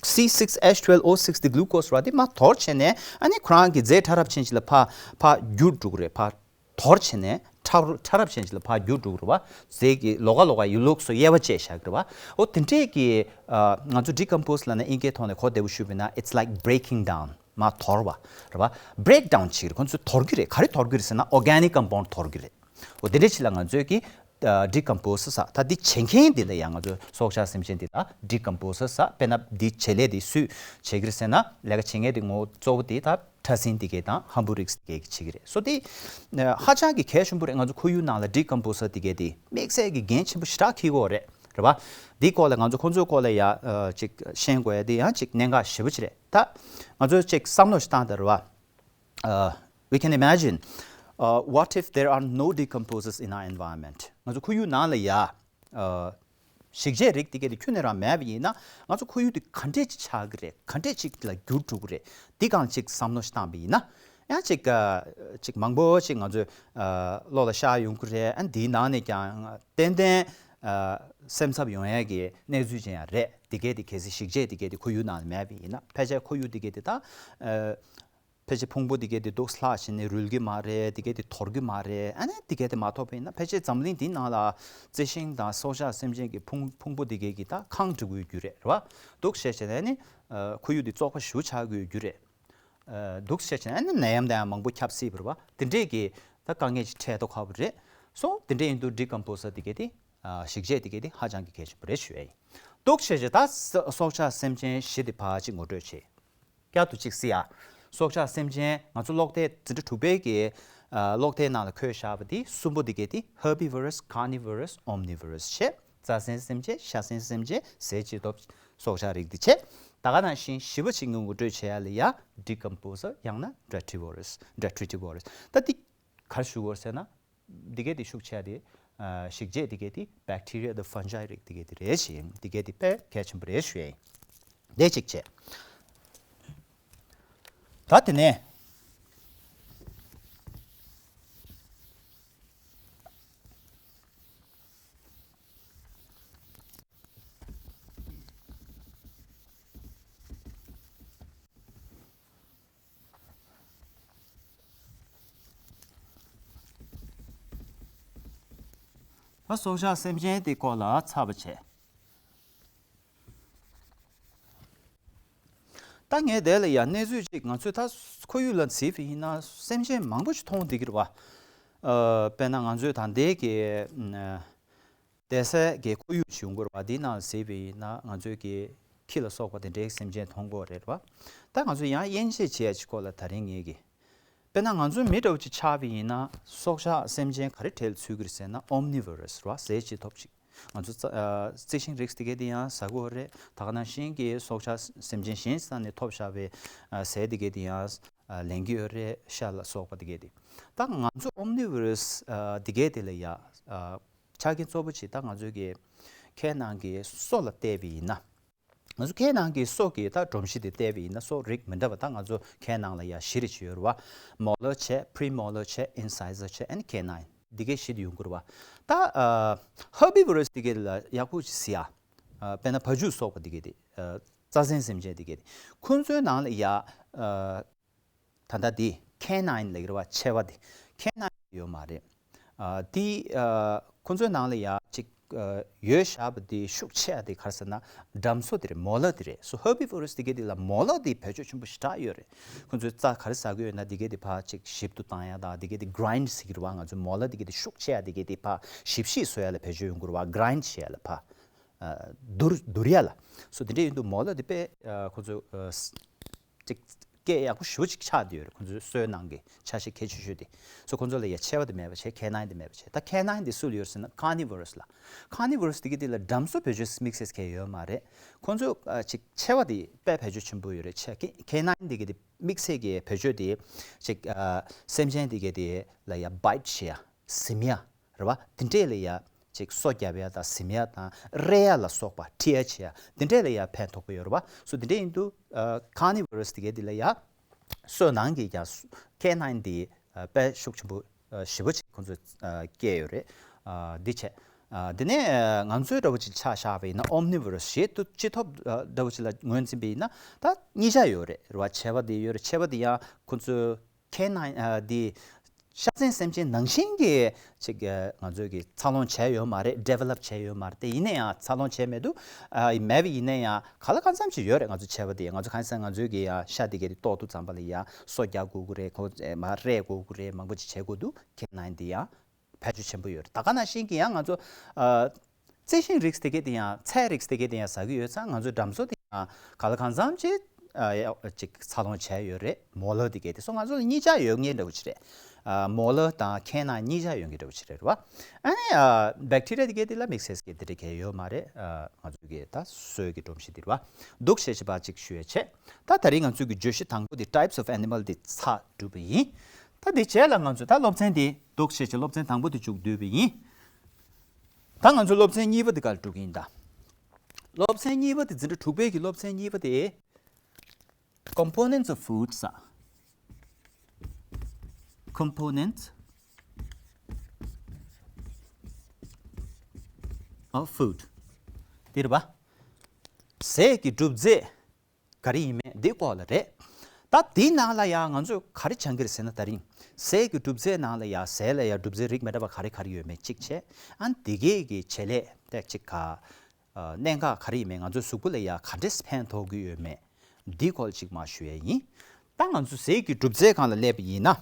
C six H twelve O six འདི་glucose ར་འདི་མར་དོར་བྱས་ནས་ཨ་ནི་ཁོ་རང་གི་རྫས་ཕྲ་རབ་ཅན་ཅིག་ལ་ཕར་ཕར་འགྱུར་འགྲོ་གི་རེད། ཕར་དོར་བྱས་ནས་ཕྲ་ཕྲ་རབ་ཅན་ཅིག་ལ་ཕར་འགྱུར་འགྲོ་གི་རེད་བ། རྫས་ཀྱི་ལོགས་ཀ་ལོགས་ཀ་ཡུལ་ལུགས་སུ་དབྱེ་བ་བཅད་བཞག་གི་རེད་བ། འོ་དེ་འདྲས་ཀྱི་ཨ་ང་ཚོ་decompose ལབ་ན་དབྱིན་སྐད་ཐོག་ནས་གོ་བདེ་པོ་ཞུས་པ་ཡིན་ན་it's like breaking down མར་དོར་བ་རེད་བ། break down བྱེད་ཀྱི་རེད། ཁོ་ཚོས་དོར་གི་རེད། ག་རེ་དོར་གི་རེད་ཟེར་ན་organic compound དོར་གི་རེད། འོ་དེ་འདྲས་ཅིག་ལ་ང་ཚོས་ཀྱི་ཨ་decompose ཟེར། ད་འདི་བྱེད་མཁན་འདི་ལ་ཡང་ང་ཚོ་སྲོག་ཆགས་སེམས་ཅན་འདི་ལ་decompose ཟེར། དཔེར་ན་འདི་བྱེད་ལས་འདི་སུས་བྱེད་ཀྱི་རེད་ཟེར་ན་ལས་ཀ་བྱེད་མཁན་འདི་ངོ་བོ་གཙོ་བོ་འདི་ད་ཕྲ་སྲིན་འདི་གས་དང་ཧམ་བུ་རིགས་འདི་གས་ཀྱིས་བྱེད་ཀྱི་རེད། སོ་འདི་ཨ་ཧ་ཅང་གི་གལ་ཆེན་པོ་རེད། ང་ཚོ་ཁོར་ཡུག་ནང་ལ་decompose འདི་གས་འདི་དམིགས་བསལ་གྱི་འགན་ཆེན་པོ་ཞེ་དྲག་འཁྱེར་དགོས་རེད། རེད་བ། འདིའི་སྐོར་ལ་ང་ཚོ་ཁོང་ཚོའི་སྐོར་ལ་ཡ་ཨ་ཅིག་ཤེས་དགོས་ཡ་འདི་ཡང་ཅིག་གནད་འགག་ཞེ་པོ་ཅིག་རེད། ད་ང་ཚོ་ཅིག་བསམ་བློ་ཞིག་བཏང་དང་རེད་བ། Uh, we can imagine, uh, what if there are no decomposers in our environment? ང་ཚོ་ཁོར་ཡུག་ནང་ལ་ཡ་ཨ་ཞིག་ཆའི་རིགས་དེ་གས་དེ་ཁྱོན་ནས་རང་མེད་པ་ཡིན་ན་ང་ཚོ་ཁོར་ཡུག་དེ་ག་འདྲས་ཅིག་ཆགས་ཀྱི་རེད། ག་འདྲས་ཅིག་ལ་འགྱུར་འགྲོ་གི་རེད། འདི་སྒང་ཅིག་བསམ་བློ་ཞིག་བཏང་པ་ཡིན་ན་ཡང་ཅིག་ཨ་ཅིག་མང་པོ་ཅིག་ང་ཚོའི་ཨ་བློ་ལ་ཤར་ཡོང་གི་རེད། ཨ་འདིའི་ནང་ནས་ཀྱང་ཏན་ཏན་ཨ་སེམས་འཚབ་ཡོང་ཡས་ཀྱི་གནས་ཚུལ་ཅིག་ཡང་རེད། དེ་གས་དེ་གལ་སྲིད་ཞིག་ཆས་དེ་གས་དེ་ཁོར་ཡུག་ནང་ལ་མེད་པ་ཡིན་ན་ཕལ་ཆེར་ཁོར་ཡུག་དེ་གས་དེ་ད་ཨ་ཕལ་ཆེར་ཕུང་པོ་དེ་གས་དེ་སྡུག་ལྷག་བྱས་ནས་རུལ་གྱི་མ་རེད། དེ་གས་དེ་དོར་གྱི་མ་རེད། ཨ་ནི་དེ་གས་དེ་མ་ཐོབ་པ་ཡིན་ན་ཕལ་ཆེར་འཛམ་གླིང་འདིའི་ནང་ལ་རྩི་ཤིང་དང་སྲོག་ཆགས་སེམས་ཅན་གྱི་ཕུང་ཕུང་པོ་དེ་གས་ཀྱི་ད་ཁང་བསྒྲིགས་ཡོད་རྒྱུ་རེད། རེད་བ། འདུག་བྱས་བྱས་ནས་ནི་ཨ་ཁོར་ཡུག་དེ་བཙོག་པ་ཞེ་པོ་ཆགས་ཀྱི་ཡོད་རྒྱུ་རེད། ཨ་འདུག་བྱས་བྱས་ནས་ནད་ཡམས་དང་ཡང་མང་པོ་ཁྱབ་སྲིད་པ་རེད་བ། དེ་འདྲས་ཀྱི་ད་དཀའ་ངལ་ཅིག་འཕྲད་མདོག་ཁ་པོ་རེད། སོ་དེ་འདྲས་ཡིན་དུས་decompose དེ་གས་དེ་ཨ་ཞིག་ཆས་དེ་གས་དེ་ཧ་ཅང་གི་གལ་ཆེན་པོ་རེད་ཞུ་ཡ་ཡིན། འདུག་བྱས་བྱས་ད་ས་སྲོག་ཆགས་སེམས་ཅན་བཞི་དེ་ཕར་ཅིག་ངོ་སྤྲོད་བྱེད། བསྐྱར་དུ་ཅིག་གཟིགས་ཨ། སྲོག་ཆགས་སེམས་ཅན་ང་ཚོ་གློག་ཐེ་འཛིན་གྲྭ་དྲུག་པའི་གི་ཨ་གློག་ཐེ་ནང་ལ་འཁོད་བཞག་པ་དེ་གསུམ་པོ་དེ་གས་དེ་herbivorous, carnivorous, omnivorous བྱས། རྩྭ་སའི་སེམས་ཅན། ཤ་སའི་སེམས་ཅན། ཟས་བཅུད་ཐོབ་སྲོག་ཆགས་རིགས་དེ་བྱས། ད་ག་ནང་བཞིན་བཞི་པ་ཅིག་ངོ་སྤྲོད་བྱེད་ཡ་ལ་ཡ་decomposer ཡང་ན་detritivores detritivores། ད་འདི་ག་རེ་ཞུ་དགོས་ཟེར་ན། འདི་གས་དེ་ཤུགས་ཆེ་བ་དེ། ཨ། ཞིག་རྗེས་འདི་གས་དེ་bacteria དང་fungi རིགས་འདི་གས་དེ་རེད་ཅེས། འདི་གས་དེ་དཔེ་གལ་ཆེན་པོ་རེད་ཞུ་ཡ་ཡིན། དེ་གཅིག་བྱས། ད་དེ་ནས། ད་སྲོག་ཆགས་སེམས་ཅན་དེ་སྐོར་ལ་ཚར་བ་བྱས། ད་ངས་དེ་ལ་ཡང་གནས་ཚུལ་གཅིག་ང་ཚོས་ད་ཁོར་ཡུག་ལ་གཟིགས་པ་ཡིན་ན་སེམས་ཅན་མང་པོ་ཞིག་མཐོང་བསྡད་ཀྱི་རེད་བ། ཨ། དཔེར་ན་ང་ཚོའི་ད་ལྟའི་གི་ཨ། བསྡད་སའི་གི་ཁོར་ཡུག་ཅིག་ཡོང་གི་རེད་བ། འདིའི་ནང་གཟིགས་པ་ཡིན་ན་ང་ཚོའི་གི་ཁྱི་ལ་སོགས་པ་དེ་འདྲའི་སེམས་ཅན་མཐོང་གི་ཡོད་རེད་བ། ད་ང་ཚོས་ཡང་དབྱེ་འབྱེད་བྱེད་ཡ་ཅིག་སྐོར་ལ་ད་རིང་ངས་གི། དཔེར་ན་ང་ཚོ་མི་འདྲ་བོ་ཅིག་ཆགས་པ་ཡིན་ན་སྲོག་ཆགས་སེམས་ཅན་ག་རེ་གྲལ་ཚུད་ཀྱི་རེད་ཟེར་ན་omnivorous རེད་བ། ཟས་བཅུད་ཐོབ་ཅིག་ང་ཚོ་རྩ་ཨ། རྩི་ཤིང་རིགས་དེ་གས་དེ་ཡང་ཟ་གི་ཡོད་རེད། ད་ག་ནང་བཞིན་གྱི་སྲོག་ཆགས་སེམས་ཅན་གཞན་ས་ནས་ཐོབ་བཞག་པའི་ཨ། ཟས་དེ་གས་དེ་ཡང་ཨ། ལེན་གྱི་ཡོད་རེད། ཤ་ལ་སོགས་པ་དེ་གས་དེ། ད་ང་ཚོ་omnivorous ཨ། དེ་གས་དེ་ལ་ཡ་ཨ། ཆ་རྐྱེན་གཙོ་བོ་ཅིག་ད་ང་ཚོའི་གི་ཁའི་ནང་གི་སོ་ལ་བལྟས་པ་ཡིན་ན། ང་ཚོ་ཁའི་ནང་གི་སོ་གི་ད་སྒྲོམ་གཞི་དེ་བལྟས་པ་ཡིན་ན་སོ་རིགས་མི་འདྲ་བ་ད་ང་ཚོ་ཁའི་ནང་ལ་ཡ་བཞི་རེ་ཅིག་ཡོད་རེད་བ། molar བྱས། premolar བྱས། incisor བྱས། and canine འདི་གའི་བཞི་དེ་ཡོང་གི་རེད་བ། ད་ཨ། herbivorous འདི་གའི་ལ་ཡག་པོ་ཅིག་གཟིགས་ཨ། ཨ། དཔེར་ན་བ་ཕྱུགས་སོགས་པ་འདི་གའི་དེ། ཨ། རྩྭ་གཟན་སེམས་ཅན་འདི་གའི་དེ། ཁོ་ཚོའི་ནང་ལ་ཡ། ཨ། ད་ལྟ་འདི་canine ལབ་ཀྱི་རེད་བ། མཆེ་བ་འདི། canine ཡོད་མ་རེད། ཨ། འདི་ཨ། ཁོ་ཚོའི་ནང་ལ་ཡ་གཅིག་ཨ། ཡོད་བཞག་པ་འདི་ཤུགས་ཆེ་བ་འདི་ག་རེ་ཟེར་ན་འགྲམ་སོ་འདི་རེད། molar འདི་རེད། so herbivorous འདི་གའི་འདི་ལ་molar འདི་བེད་སྤྱོད་ཆེན་པོ་ཞེ་དྲག་ཡོད་རེད། ཁོ་ཚོས་རྩྭ་ག་རེ་ཟ་གི་ཡོད་ན་འདི་གའི་འདི་ཕར་གཅིག་ཞིབ་ཏུ་བཏང་ཡ་དང་འདི་གའི་འདི་grind ཟེར་གྱི་རེད་བ། ང་ཚོ་molar འདི་གའི་འདི་ཤུགས་ཆེ་བ་འདི་གའི་འདི་ཕར་ཞིབ་ཞིབ་བཟོ་ཡ་ལ་བེད་སྤྱོད་ཡོང་གི་རེད་བ། grind བྱེད་ཡ་ལ་ཕར། ཨ། བསྡུར་བསྡུར་ཡ་ལ། so དེ་འདྲ་ཡིན་དུས་molar འདི་དཔེ་ཨ། ཁོ་ཚོ་ཨ། ཅིག་སྐད་ཡག་པོ་ཞེ་པོ་ཅིག་ཆགས་བསྡད་ཡོད་རེད། ཁོ་ཚོའི་སོའི་ནང་གི་ཆ་ཤས་གལ་ཆེ་ཤོས་དེ། so ཁོ་ཚོ་ལ་ཡ་མཆེ་བ་དེ་མེད་པ་བྱས། canine དེ་མེད་པ་བྱས། ད་canine དེ་སུ་ལ་ཡོད་ཟེར་ན་carnivorous ལ། carnivorous དེ་གི་དེ་ལ་འགྲམ་སོ་བེད་སྤྱོད་དམིགས་བསལ་གང་ཡང་ཡོད་མ་རེད། ཁོ་ཚོ་ཨ། ཅིག་མཆེ་བ་དེ་དཔེ་བེད་སྤྱོད་ཆེན་པོ་ཡོད་རེད། ཆེ་canine དེ་གི་དེ་དམིགས་བསལ་གྱི་བེད་སྤྱོད་དེ་ཅིག་ཨ། སེམས་ཅན་དེ་གི་དེ་ལ་ཡ་bite བྱེད་ཡ། ཟིམ་ཡ། རེད་བ། དེ་འདྲས་ལ་ཡ་ཅིག་སོ་རྒྱབ་ཡ་དང་ཟིམ་ཡ་དང་རལ་ཡ་ལ་སོགས་པ་འཁྲིད་ཡ་བྱེད་ཡ་དེ་འདྲས་ལ་ཡ་ཕན་ཐོགས་པོ་ཡོད་རེད་བ། so དེ་འདྲས་ཡིན་དུས་ཨ། carnivorous དེ་གའི་དེ་ལ་ཡ་སོ་ནང་གི་ཡ་canine དེ་ཨ། དཔེ་ཤུགས་ཆེན་པོ་ཨ། ཞེ་པོ་ཅིག་ཁོང་ཚོས་ཨ། སྐྱེས་ཡོད་རེད། ཨ། འདི་བྱས། ཨ། དེ་ནས་ཨ། ང་ཚོའི་འདྲ་བོ་ཅིག་ཆ་བཞག་པ་ཡིན་ན་omnivorous ཞེས་དུ་ཅི་ཐོབ་ཨ། འདྲ་བོ་ཅིག་ལ་ངོས་འཛིན་པ་ཡིན་ན་ད་གཉིས་ཆ་ཡོད་རེད། རེད་བ། མཆེ་བ་དེ་ཡོད་རེད། མཆེ་བ་དེ་ཡང་ཁོང་ཚོའི canine ཨ། འདི་ཤ་ཟན་སེམས་ཅན་ནང་བཞིན་གྱི་ཅིག་ཨ། ང་ཚོས་ཀྱི་འཚར་ལོངས་བྱས་ཡོད་མ་རེད། develop བྱས་ཡོད་མ་རེད། དེ་ཡིན་ན་ཡང་འཚར་ལོངས་བྱས་མེད་དུ་ཨ། མེད་པ་ཡིན་ན་ཡང་གང་ལ་གང་འཚམ་ཅིག་ཡོད་རེད། ང་ཚོ་མཆེ་བ་དེ་ང་ཚོ་གང་ཡིན་ཟེར་ན་ང་ཚོའི་གི་ཡང་ཤ་དེ་གའི་དེ་གཏོར་དུས་ཙམ་པ་ལ་ཡང་སོ་རྒྱག་དགོས་ཀྱི་རེད། ཁོ་མར་རལ་དགོས་ཀྱི་རེད། མང་པོ་ཅིག་བྱེད་དགོས་འདུག canine དེ་ཡང་བེད་སྤྱོད་ཆེན་པོ་ཡོད་རེད། ད་ག་ནང་བཞིན་གྱི་ཡང་ང་ཚོ་ཨ། རྩི་ཤིང་རིགས་དེ་གའི་དེ་ཡང་ཚལ་རིགས་དེ་གའི་དེ་ཡང་ཟ་གི་ཡོད་ཙང་ང་ཚོའི་འགྲམ་སོ་དེ་ཡང་གང་ལ་གང་འཚམ་ཅིག་ཨ། ཡ། ཅིག་འཚར་ལོངས་བྱས་ཡོད་རེད། molar དེ་གའི་དེ། so ང་ཚོ་ལ་གཉིས་ཆ་ཡོད་མཁན་འདྲ་བོ་ཅིག་རེད། ཨ། molar དང་canine གཉིས་ཆ་ཡོད་མཁན་འདྲ་བོ་ཅིག་རེད་བ། ཨ་ནི་ཨ། bacteria དེ་གའི་དེ་ལ་དམིགས་བསལ་གྱི་དེ་འདྲ་གའི་ཡོད་མ་རེད། ཨ། ང་ཚོའི་གི་ད་སོའི་གི་སྒྲོམ་གཞི་དེ་རེད་བ། འདུག་བྱས་བྱས་པ་ཅིག་ཞུ་ཡ་བྱས། ད་ད་རིང་ང་ཚོའི་གི་བརྗོད་གཞི་དང་པོ་དེ་types of animal དེ་ཚར་གྲུབ་པ་ཡིན། ད་དེ་རྗེས་ལ་ང་ཚོ་ད་སློབ་ཚན་དེ་འདུག་བྱས་བྱས་སློབ་ཚན་དང་པོ་དེ་མཇུག་བསྡུས་པ་ཡིན། ད་ང་ཚོ་སློབ་ཚན་གཉིས་པ་དེ་ག་ལ་འགྲོ་གི་ཡིན་ད། སློབ་ཚན་གཉིས་པ་དེ་འཛིན་གྲྭ་དྲུག་པའི་གི་སློབ་ཚན་གཉིས་པ་དེ་components of food ཟེར། components of food དེ་རེད་པ། ཟས་ཀྱི་གྲུབ་རྫས་ག་རེ་ཡིན་མིན་འདི་སྐོར་ལ་རེད། ད་དེའི་ནང་ལ་ཡང་ང་ཚོས་ག་རེ་སྦྱང་གི་རེད་ཟེར་ན། ད་རིང་ཟས་ཀྱི་གྲུབ་རྫས་ནང་ལ་ཡང་ཟས་ལ་ཡང་གྲུབ་རྫས་རིགས་མི་འདྲ་བ་ག་རེ་ག་རེ་ཡོད་མེད་གཅིག་བྱས། ཨ་ནི་དེ་གའི་གི་བྱེད་ལས་དེ་གཅིག་ག་ཨ། གནད་འགག་ག་རེ་ཡིན་མིན། ང་ཚོའི་གཟུགས་པོ་ལ་ཡང་ག་འདྲས་ཕན་ཐོགས་ཀྱི་ཡོད་མེད་འདིའི་སྐོར་ལ་གཅིག་མར་ཞུ་ཡ་ཡིན། ད་ང་ཚོ་ཟས་ཀྱི་གྲུབ་རྫས་སྒང་ལ་སླེབས་པ་ཡིན་ན།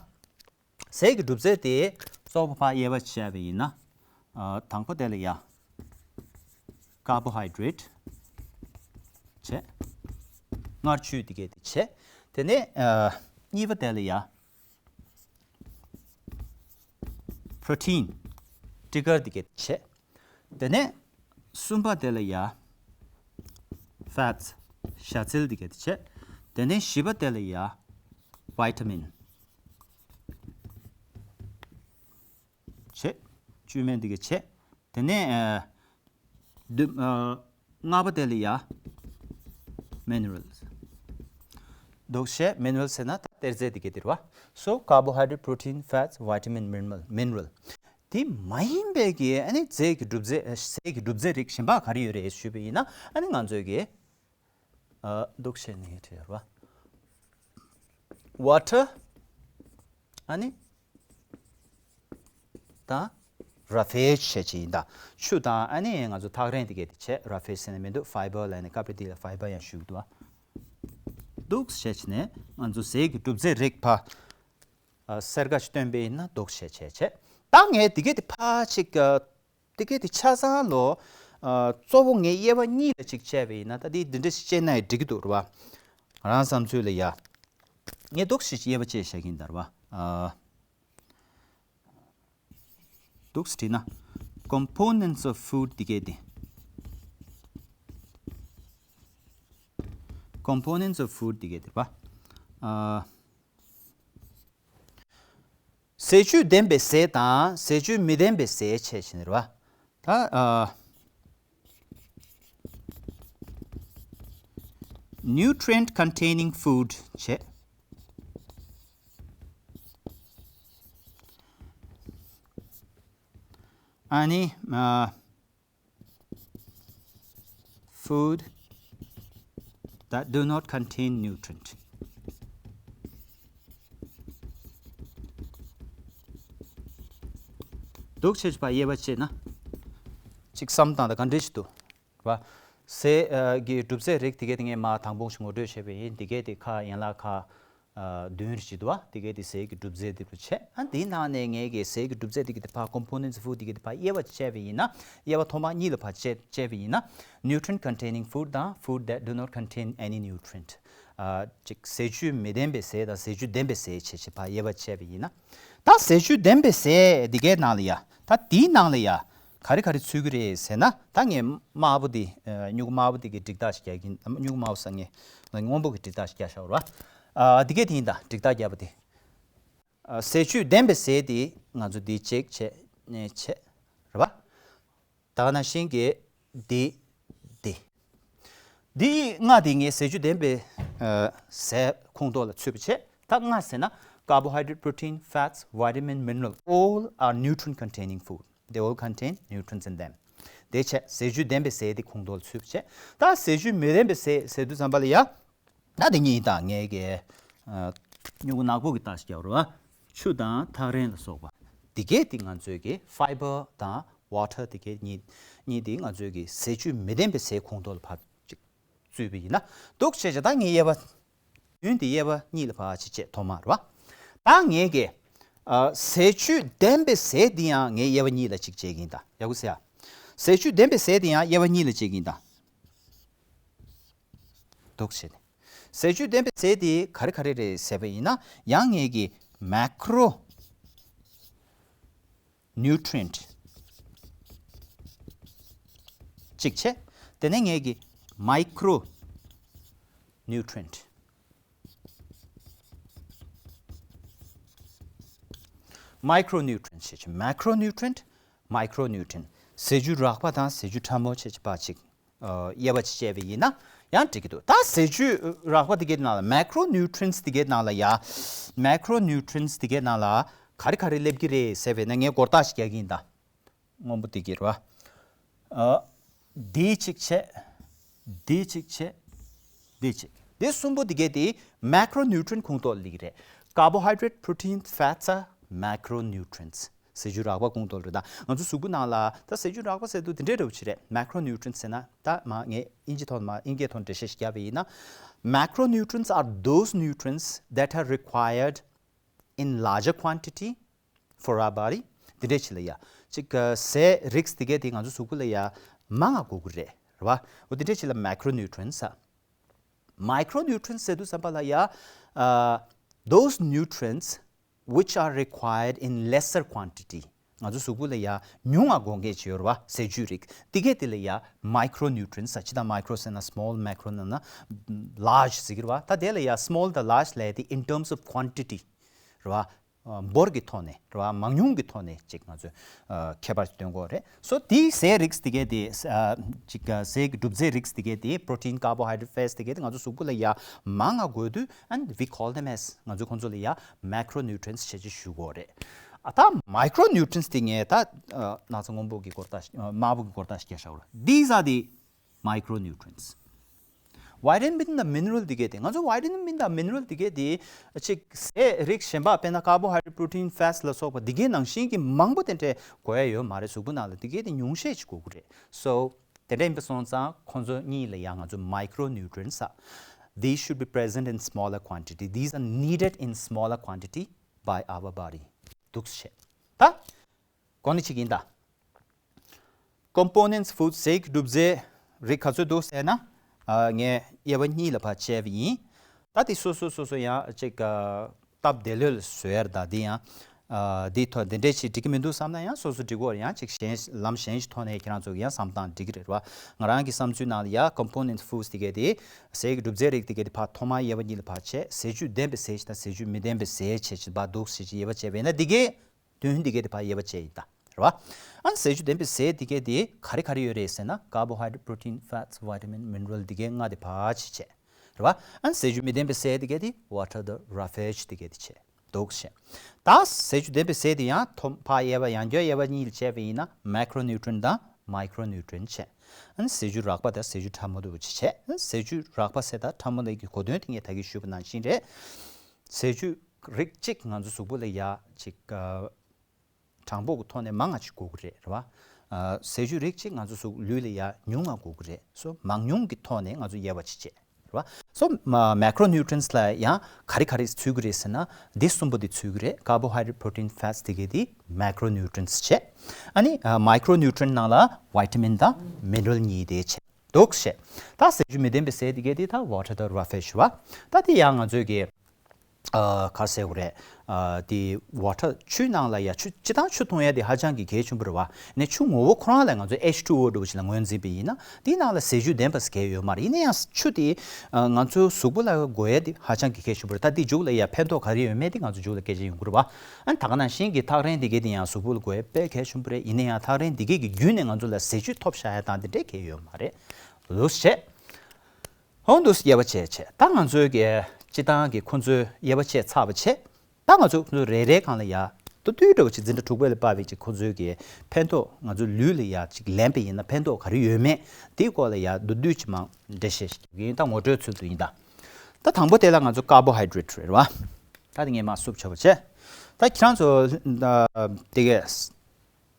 ཟས་ཀྱི་གྲུབ་རྫས་དེ་གཙོ་བོ་ཕར་དབྱེ་བ་ཕྱེ་བ་ཡིན་ན། ཨ། དང་པོ་དེ་ལ་ཡ་carbohydrate བྱས། མངར་ཆུ་དེ་གས་དེ་བྱས། དེ་ནས་ཨ། གཉིས་པ་དེ་ལ་ཡ་protein སྤྲི་དཀར་དེ་གས་དེ་བྱས། དེ་ནས་གསུམ་པ་དེ་ལ་ཡ་fats ཞ་ཚལ་འདི་ག་དེ་བྱས། དེ་ནས་བཞི་པ་དེ་ལ་ཡ་vitamin བྱས། བཅུད་སྨན་འདི་ག་བྱས། དེ་ནས་ཨ་བདུན་ཨ་ལྔ་པ་དེ་ལ་ཡ་minerals འདུག་བྱས། minerals ཟེར་ན་ད་གཏེར་རྫས་འདི་ག་དེ་རེད་བ། So carbohydrate, protein, fats, vitamin, mineral, mineral དེ་མ་ཡིན་པའི་གི་ཨ་ནི་རྫས་ཀྱི་གྲུབ་རྫས་ཟས་ཀྱི་གྲུབ་རྫས་རིགས་གཞན་པ་ག་རེ་ཡོད་རེད་ཞུས་པ་ཡིན་ན། ཨ་ནི་ང་ཚོས་གི་ཨ་འདུག་བྱས་ནས་བྲིས་ཡོད་རེད་བ། water ཨ་ནི་དང་roughage བྱས་ཅིག་ཡིན་ད། ཆུ་དང་ཨ་ནི་ང་ཚོ་ཐག་རིང་དེ་གས་དེ་བྱས། roughage ཟེར་ན་མི་འདུག fiber ལབ་ནས་སྐབས་རེ་འདི་ལ་fiber ཡང་ཞུ་གི་འདུག་ཨ། འདུག་བྱས་ནས་ང་ཚོ་ཟས་ཀྱི་གྲུབ་རྫས་རིགས་ཕ་ཨ་སེར་ཀ་ཞིག་སྟོན་པ་ཡིན་ན་འདུག་བྱས་བྱས་བྱས། ད་ངས་དེ་གས་དེ་ཕ་ཅིག་ཨ་དེ་གས་དེ་ཆ་ཚང་ལོ། ཨ་གཙོ་བོ་ངས་དབྱེ་བ་གཉིས་ལ་ཅིག་བྱས་པ་ཡིན་ན། ད་དེ་འདི་འདྲ་ཞིག་བྱས་ན་ཡང་འགྲིག་གི་འདུག་རེད་བ། ང་རང་བསམ་ཚུལ་ལ་ཡ། ངས་འདུག་ཞིག་དབྱེ་བ་བྱས་བཞག་གིན་ད་རེད་བ། ཨ་འདུག་བྲིས་ན། components of food དེ་གས་དེ། components of food དེ་གས་དེ་རེད་བ། ཨ་ཟས་བཅུད་ལྡན་པའི་ཟས་དང་ཟས་བཅུད་མི་ལྡན་པའི་ཟས་བྱས་ཕྱིན་རེད་བ། ད་ཨ་nutrient containing food བྱས། ཨ་ནི་ཨ་food that do not contain nutrient འདུག་བྱས་པ་དབྱེ་བ་བྱས་ན། ཅིག་བསམ་བཏང་ད་ག་འདྲ་ཞིག་འདུག་བ། ཟས་ཨ་ཀྱི་གྲུབ་རྫས་རིགས་དེ་གས་དེ་ངས་མ་དང་པོ་ཞིག་ངོ་སྤྲོད་བྱས་པ་ཡིན། དེ་གས་དེ་ཁ་ཡན་ལག་ཁ་ཨ་བདུན་རེ་ཞིག་འདུག་བ། དེ་གས་དེ་ཟས་ཀྱི་གྲུབ་རྫས་དེ་རུ་བྱས། ཨ་དེའི་ནང་ནས་ངས་ཀྱི་ཟས་ཀྱི་གྲུབ་རྫས་དེ་གས་དེ་ཕ་components of food དེ་གས་དེ་ཕ་དབྱེ་བ་བྱས་པ་ཡིན་ན། དབྱེ་བ་ཐོག་མ་གཉིས་ལ་ཕ་བྱས་བྱས་པ་ཡིན་ན། nutrient containing food དང་food that do not contain any nutrient ཨ་ཅིག་ཟས་བཅུད་མི་ལྡན་པའི་ཟས་དང་ཟས་བཅུད་ལྡན་པའི་ཟས་བྱས་བྱས་ཕ་དབྱེ་བ་བྱས་པ་ཡིན་ན། ད་ཟས་བཅུད་ལྡན་པའི་ཟས་འདི་གའི་ནང་ལ་ཡ། ད་དེའི་ནང་ལ་ཡ། ག་རེ་ག་རེ་ཚུད་ཀྱི་རེད་ཟེར་ན། ད་ངས་དམར་པོ་འདི་ཨ་སྨྱུ་གུ་དམར་པོ་འདི་གི་འགྲིག་རྟགས་ཤིག་རྒྱག་གིན། སྨྱུ་གུ་དམར་པོ་ཟེར་ངས་སྔོན་པོ་གི་འགྲིག་རྟགས་ཤིག་རྒྱག་བཞག་རེད་བ། ཨ་འདི་གའི་དེ་ཡིན་ད། འགྲིག་རྟགས་རྒྱག་པ་དེ། ཨ་ཟས་བཅུད་ལྡན་པའི་ཟས་དེ་ང་ཚོ་འདི་གཅིག་བྱས་ནས་བྱས་རེད་བ། ད་ག་ནང་བཞིན་གྱི་འདི་འདི། འདི་ལྔ་དེ་ངས་ཟས་བཅུད་ལྡན་པའི་ཨ་ཟས་ཁོངས་གཏོགས་ལ་ཚུད་པ་བྱས། ད་ལྔ་ཟེར་ན། carbohydrate, protein, fats, vitamin, mineral, all are nutrient containing food. They all contain nutrients in them. དེ་བྱས་ཟས་བཅུད་ལྡན་པའི་ཟས་དེ་ཁོངས་གཏོགས་ལ་ཚུད་པ་བྱས། ད་ཟས་བཅུད་མི་ལྡན་པའི་ཟས་ཟེར་དུས་ཙམ་པ་ལ་ཡ། ད་དེ་གཉིས་དང་ངས་ཀྱི་ཨ་སྨྱུ་གུ་ནག་པོ་གི་རྟགས་ཤིག་རྒྱག་རོགས། ཆུ་དང་ཐག་རིང་ལ་སོགས་པ། འདི་གས་དེ་ང་ཚོས་ཀྱི་fiber དང་water དེ་གས་གཉིས་གཉིས་དེ་ང་ཚོས་ཀྱི་ཟས་བཅུད་མི་ལྡན་པའི་ཟས་ཁོངས་གཏོགས་ལ་ཕར་ཅིག་བཙུད་པ་ཡིན་ན། འདུག་བྱས་བྱས་ད་ངས་དབྱེ་བ། ཡུན་དེ་དབྱེ་བ་གཉིས་ལ་ཕར་ཅིག་བྱས་ཐོག་མར་རེད་བ། ད་ངས་ཀྱི་ཨ་ཟས་བཅུད་ལྡན་པའི་ཟས་འདི་ཡང་ངས་དབྱེ་བ་གཉིས་ལ་ཅིག་བྱེད་ཀྱི་ཡིན་ད། ཡག་པོ་ཟེར་ཡ། ཟས་བཅུད་ལྡན་པའི་ཟས་འདི་ཡང་དབྱེ་བ་གཉིས་ལ་བྱེད་ཀྱི་ཡིན་ད། འདུག་བྱས་ནས། ཟས་བཅུད་ལྡན་པའི་ཟས་དེ་ག་རེ་ག་རེ་རེད་ཟེར་བ་ཡིན་ན། ཡང་ངས་ཀྱི་macronutrient གཅིག་བྱས། དེ་ནས་ངས་ཀྱི་micronutrient micronutrient ཞེས་བྱ། macronutrient, micronutrient ཟས་བཅུད་རགས་པ་དང་ཟས་བཅུད་ཕྲ་མོ་ཞེས་བྱ་བ་གཅིག་ཨ་དབྱེ་བ་ཅིག་བྱས་པ་ཡིན་ན་ཡང་འགྲིག་གི་འདུག་ད་ཟས་བཅུད་རགས་པ་དེ་གའི་ནང་ལ། macronutrients དེ་གའི་ནང་ལ་ཡ། macronutrients དེ་གའི་ནང་ལ་ག་རེ་ག་རེ་སླེབས་ཀྱི་རེད་ཟེར་བས་ན། ངས་སྒོར་རྟགས་ཤིག་རྒྱག་གི་ཡིན་ད། སྔོན་པོ་དེ་གའི་རེད་བ། ཨ་འདི་གཅིག་བྱས། འདི་གཅིག་བྱས། འདི་གཅིག་འདི་གསུམ་པོ་དེ་གའི་དེ་macronutrient ཁོངས་གཏོགས་ལ་སླེབས་ཀྱི་རེད། carbohydrate, protein, fats are macronutrients. ཟས་བཅུད་རགས་པ་ཁོངས་གཏོགས་རེད། ད་ང་ཚོ་གཟུགས་པོ་ནང་ལ་ད་ཟས་བཅུད་རགས་པ་ཟེར་དུས་དེ་འདྲའི་འདྲ་བོ་ཅིག་རེད། macronutrients ཟེར་ན། ད་མ་ངས་དབྱིན་ཇི་ཐོག་མ་དབྱིན་སྐད་ཐོག་འགྲེལ་བཤད་ཞིག་བརྒྱབ་པ་ཡིན་ན། macronutrients are those nutrients that are required in larger quantity for our body. དེ་འདྲའི་ཆེད་ལ་ཡ། ཅིག་ཟས་རིགས་དེ་གས་དེ་ང་ཚོ་གཟུགས་པོ་ལ་ཡ་མང་ང་དགོས་ཀྱི་རེད། རེད་བ། འོ་དེ་འདྲའི་ཆེད་ལ་macronutrients ཟེར། micronutrients ཟེར་དུས་ཙམ་པ་ལ་ཡ། ཨ་those nutrients which are required in lesser quantity. ང་ཚོ་གཟུགས་པོ་ལ་ཡ་ཉུང་ང་དགོས་མཁན་ཅིག་ཡོད་རེད་བ། ཟས་བཅུད་རིགས་དེ་གས་དེ་ལ་ཡ་micronutrients ཟེར། ཅི་ལྟར་micro ཟེར་ན་small, macro ཟེར་ན་large ཟེར་གྱི་རེད་བ། ད་དེ་ལ་ཡ་small དང་large ལབ་དེ་in terms of quantity རེད་བ། འབོར་གྱི་ཐོག་ནས་རེད་བ། མང་ཉུང་གི་ཐོག་ནས་ཅིག་ང་ཚོས་ཁྱད་པར་སྟོན་དགོས་རེད། སོ་དེའི་ཟས་རིགས་དེ་གས་དེ་ཅིག་ཟས་ཀྱི་གྲུབ་རྫས་རིགས་དེ་གས་དེ་protein, carbohydrate, fats དེ་གས་དེ་ང་ཚོ་གཟུགས་པོ་ལ་ཡ་མང་ང་དགོས་དུས། And we call them as ང་ཚོ་ཁོང་ཚོ་ལ་ཡ་macronutrients ཞེས་ཅིག་ཞུ་དགོས་རེད། ཨ་ད་micronutrients དེ་ངས་ད་ན་ཚ་སྔོན་པོ་གི་སྐོར་ལྟ་དམར་པོ་གི་སྐོར་ལྟ་ཞིག་བཤད་བཞག་རོགས། These are the micronutrients. Vitamin དང་mineral དེ་གས་དེ། ང་ཚོ་vitamin དང་mineral དེ་གས་དེ་ཅིག་ཟས་རིགས་གཞན་པ་དཔེར་ན་carbohydrate, protein, fats ལ་སོགས་པ་དེ་གས་ནང་བཞིན་གྱི་མང་པོ་དེ་འདྲས་དགོས་ཡ་ཡོད་མ་རེད། གཟུགས་པོ་ནང་ལ་དེ་གས་དེ་ཉུང་ཤས་ཅིག་དགོས་ཀྱི་རེད། So དེ་འདྲ་ཡིན་པ་སོང་ཙང་ཁོང་ཚོ་གཉིས་ལ་ཡང་ང་ཚོ་micronutrients ཨ། These should be present in smaller quantity. These are needed in smaller quantity by our body. འདུག་སེ་བྱས། ད་གོང་ནས་གཅིག་ཡིན་ད། Components food ཟས་ཀྱི་གྲུབ་རྫས་རིགས་ག་ཚོད་འདུག་ཟེར་ན། ཨ་ངས་དབྱེ་བ་གཉིས་ལ་ཕར་ཕྱེ་བ་ཡིན། ད་དེ་སོ་སོ་སོ་སོ་ཡང་ཅིག་ཨ་སྟབས་བདེ་ལོས་ལ་བཟོ་ཡར་ད་དེ་ཡང་། ཨ་དེའི་ཐོག་དེ་འདྲས་ཅིག་འགྲིག་གི་མི་འདུག་བསམ་ན་ཡང་སོ་སོ་འགྲིག་གི་ཡོད་རེད། ཡང་ཅིག་གཞན་ལམ་གཞན་ཞིག་ཐོག་ནས་ཁྱེད་རང་ཚོ་གི་ཡང་བསམ་སྟངས་འགྲིག་གི་རེད་བ། ང་རང་གི་བསམ་ཚུལ་ནང་ལ་ཡ་component foods དེ་གས་དེ། ཟས་ཀྱི་གྲུབ་རྫས་རིགས་དེ་གས་དེ་ཕར་ཐོག་མར་དབྱེ་བ་གཉིས་ལ་ཕར་ཕྱེ། ཟས་བཅུད་ལྡན་པའི་ཟས་ཞིག་དང་ཟས་བཅུད་མི་ལྡན་པའི་ཟས་བྱས་ཅིག་ཕར་འདུག་སེ་ཅིག་དབྱེ་བ་ཕྱེ་བ་ཡིན་ན་དེ་གས། དོན་འདི་གས་དེ་ཕར་དབྱེ་བ་ཕྱེ་ཡིན་ད། རེད་བ། ཨ་ནི་ཟས་བཅུད་ལྡན་པའི་ཟས་དེ་གས་དེ་ག་རེ་ག་རེ་ཡོད་རེད་ཟེར་ན། carbohydrate, protein, fats, vitamin, mineral དེ་གས་ལྔ་དེ་ཕར་ཕྱེ་བྱས། རེད་བ། ཨ་ནི་ཟས་བཅུད་མི་ལྡན་པའི་ཟས་དེ་གས་དེ་water དང་roughage དེ་གས་དེ་བྱས་འདུག་སེ། ད་ཟས་བཅུད་ལྡན་པའི་ཟས་དེ་ཡང་ཐོག་ཕར་དབྱེ་བ་ཡང་བསྐྱར་དབྱེ་བ་གཉིས་ལ་ཕྱེ་བ་ཡིན་ན་micronutrient དང་micronutrient བྱས། ཨ་ནི་ཟས་བཅུད་རགས་པ་དང་ཟས་བཅུད་ཕྲ་མོ་དུ་བྱས། ཨ་ནི་ཟས་བཅུད་རགས་པ་ཟེར་ད་ཕྲ་མོ་ལབ་ཀྱི་གོ་དོན་དེ་ངས་ད་གིན་ཞུས་པ་ནང་བཞིན་རེད། ཟས་བཅུད་རིགས་གཅིག་ང་ཚོ་གཟུགས་པོ་ལ་ཡ་ཅིག་ཨ་གྲངས་འབོར་གྱི་ཐོག་ནས་མང་ང་ཅིག་དགོས་ཀྱི་རེད། རེད་བ། ཨ་ཟས་བཅུད་རིགས་གཅིག་ང་ཚོ་གཟུགས་ལུས་ལ་ཡ་ཉུང་ང་དགོས་ཀྱི་རེད། སོ་མང་ཉུང་གི་ཐོག་ནས་ང་ཚོ་དབྱེ་བ་ཅིག་བྱས། རེད་བ། སོ་མ་macronutrients ལ་ཡང་ག་རེ་ག་རེ་ཚུད་ཀྱི་རེད་ཟེར་ན། འདི་གསུམ་པོ་འདི་ཚུད་ཀྱི་རེད། carbohydrate, protein, fats དེ་གས་དེ་micronutrients བྱས། ཨ་ནི་ཨ་micronutrient ནང་ལ་vitamin དང་mineral གཉིས་དེ་བྱས་འདུག་སེ། ད་ཟས་བཅུད་མི་ལྡན་པའི་ཟས་དེ་གས་དེ་ད་water དང་roughage བ། ད་དེ་ཡང་ང་ཚོས་ཀྱི་ཨ་ག་རེ་ཟེར་དགོས་རེད། ཨ་དེ་water ཆུའི་ནང་ལ་ཡ་ཆུ་སྤྱིར་བཏང་ཆུ་འཐུང་ཡ་དེ་ཧ་ཅང་གི་གལ་ཆེན་པོ་རེད་བ། ནས་ཆུ་ངོ་བོ་ཁོ་རང་ལ་ང་ཚོ་H two O འདྲ་བོ་ཞིག་ལ་ངོས་འཛིན་པ་ཡིན་ན། དེའི་ནང་ལ་ཟས་བཅུད་ལྡན་པ་ཟེར་གྱི་ཡོད་མ་རེད། ཡིན་ན་ཡང་ཆུ་དེ་ཨ་ང་ཚོའི་གཟུགས་པོ་ལ་དགོས་ཡ་དེ་ཧ་ཅང་གི་གལ་ཆེན་པོ་རེད། ད་དེ་མཇུག་ལ་ཡ་ཕན་ཐོགས་ག་རེ་ཡོད་མེད་དེ་ང་ཚོ་མཇུག་ལ་སྐད་ཆ་ཡོང་གི་རེད་བ། ཨ་ནི་ད་ག་ནང་བཞིན་གྱི་ཐག་རིང་དེ་གས་དེ་ཡང་གཟུགས་པོ་ལ་དགོས་ཡ་དཔེ་གལ་ཆེན་པོ་རེད། ཡིན་ན་ཡང་ཐག་རིང་དེ་གས་ཀྱི་བརྒྱུད་ནས་ང་ཚོ་ལ་ཟས་བཅུད་ཐོབ་བཞག་ཡ་དང་དེ་འདྲས་གལ་ཡོད་མ་རེད། ལོས་བྱས། ཧོན་དུས་དབྱེ་བ་ཕྱེ་བྱས། ད་ང་ཚོའི་གི་སྤྱིར་བཏང་གི་ཁོ་ཚོའི་དབྱེ་བ་ཕྱེ་ཚར་བ་བྱས། ད་ང་ཚོ་ཁོ་ཚོ་རེ་རེའི་སྒང་ལ་ཡ་ཏུ་ཏུའི་འདྲ་བོ་ཅིག་འཛིན་གྲྭ་དྲུག་པའི་ལ་དཔག་པའི་ཅིག་ཁོ་ཚོའི་གི་ཕན་ཐོགས། ང་ཚོ་ལུས་ལ་ཡ་ཅིག་ལེན་པ་ཡིན་ན་ཕན་ཐོགས་ག་རེ་ཡོད་མེད་དེའི་སྐོར་ལ་ཡ་ཏུ་ཏུའི་ཅིག་མང་འགྲེལ་བཤད་ཞིག་རྒྱབ་ཀྱི་ཡིན། ད་ངོ་སྤྲོད་ཚུལ་དུ་ཡིན་ད། ད་དང་པོ་དེ་ལ་ང་ཚོ་carbohydrate རེད་བ། ད་དེ་ངས་མར་བསུབ་ཆོག་པ་བྱས། ད་ཁྱེད་རང་ཚོ་དེ་གས།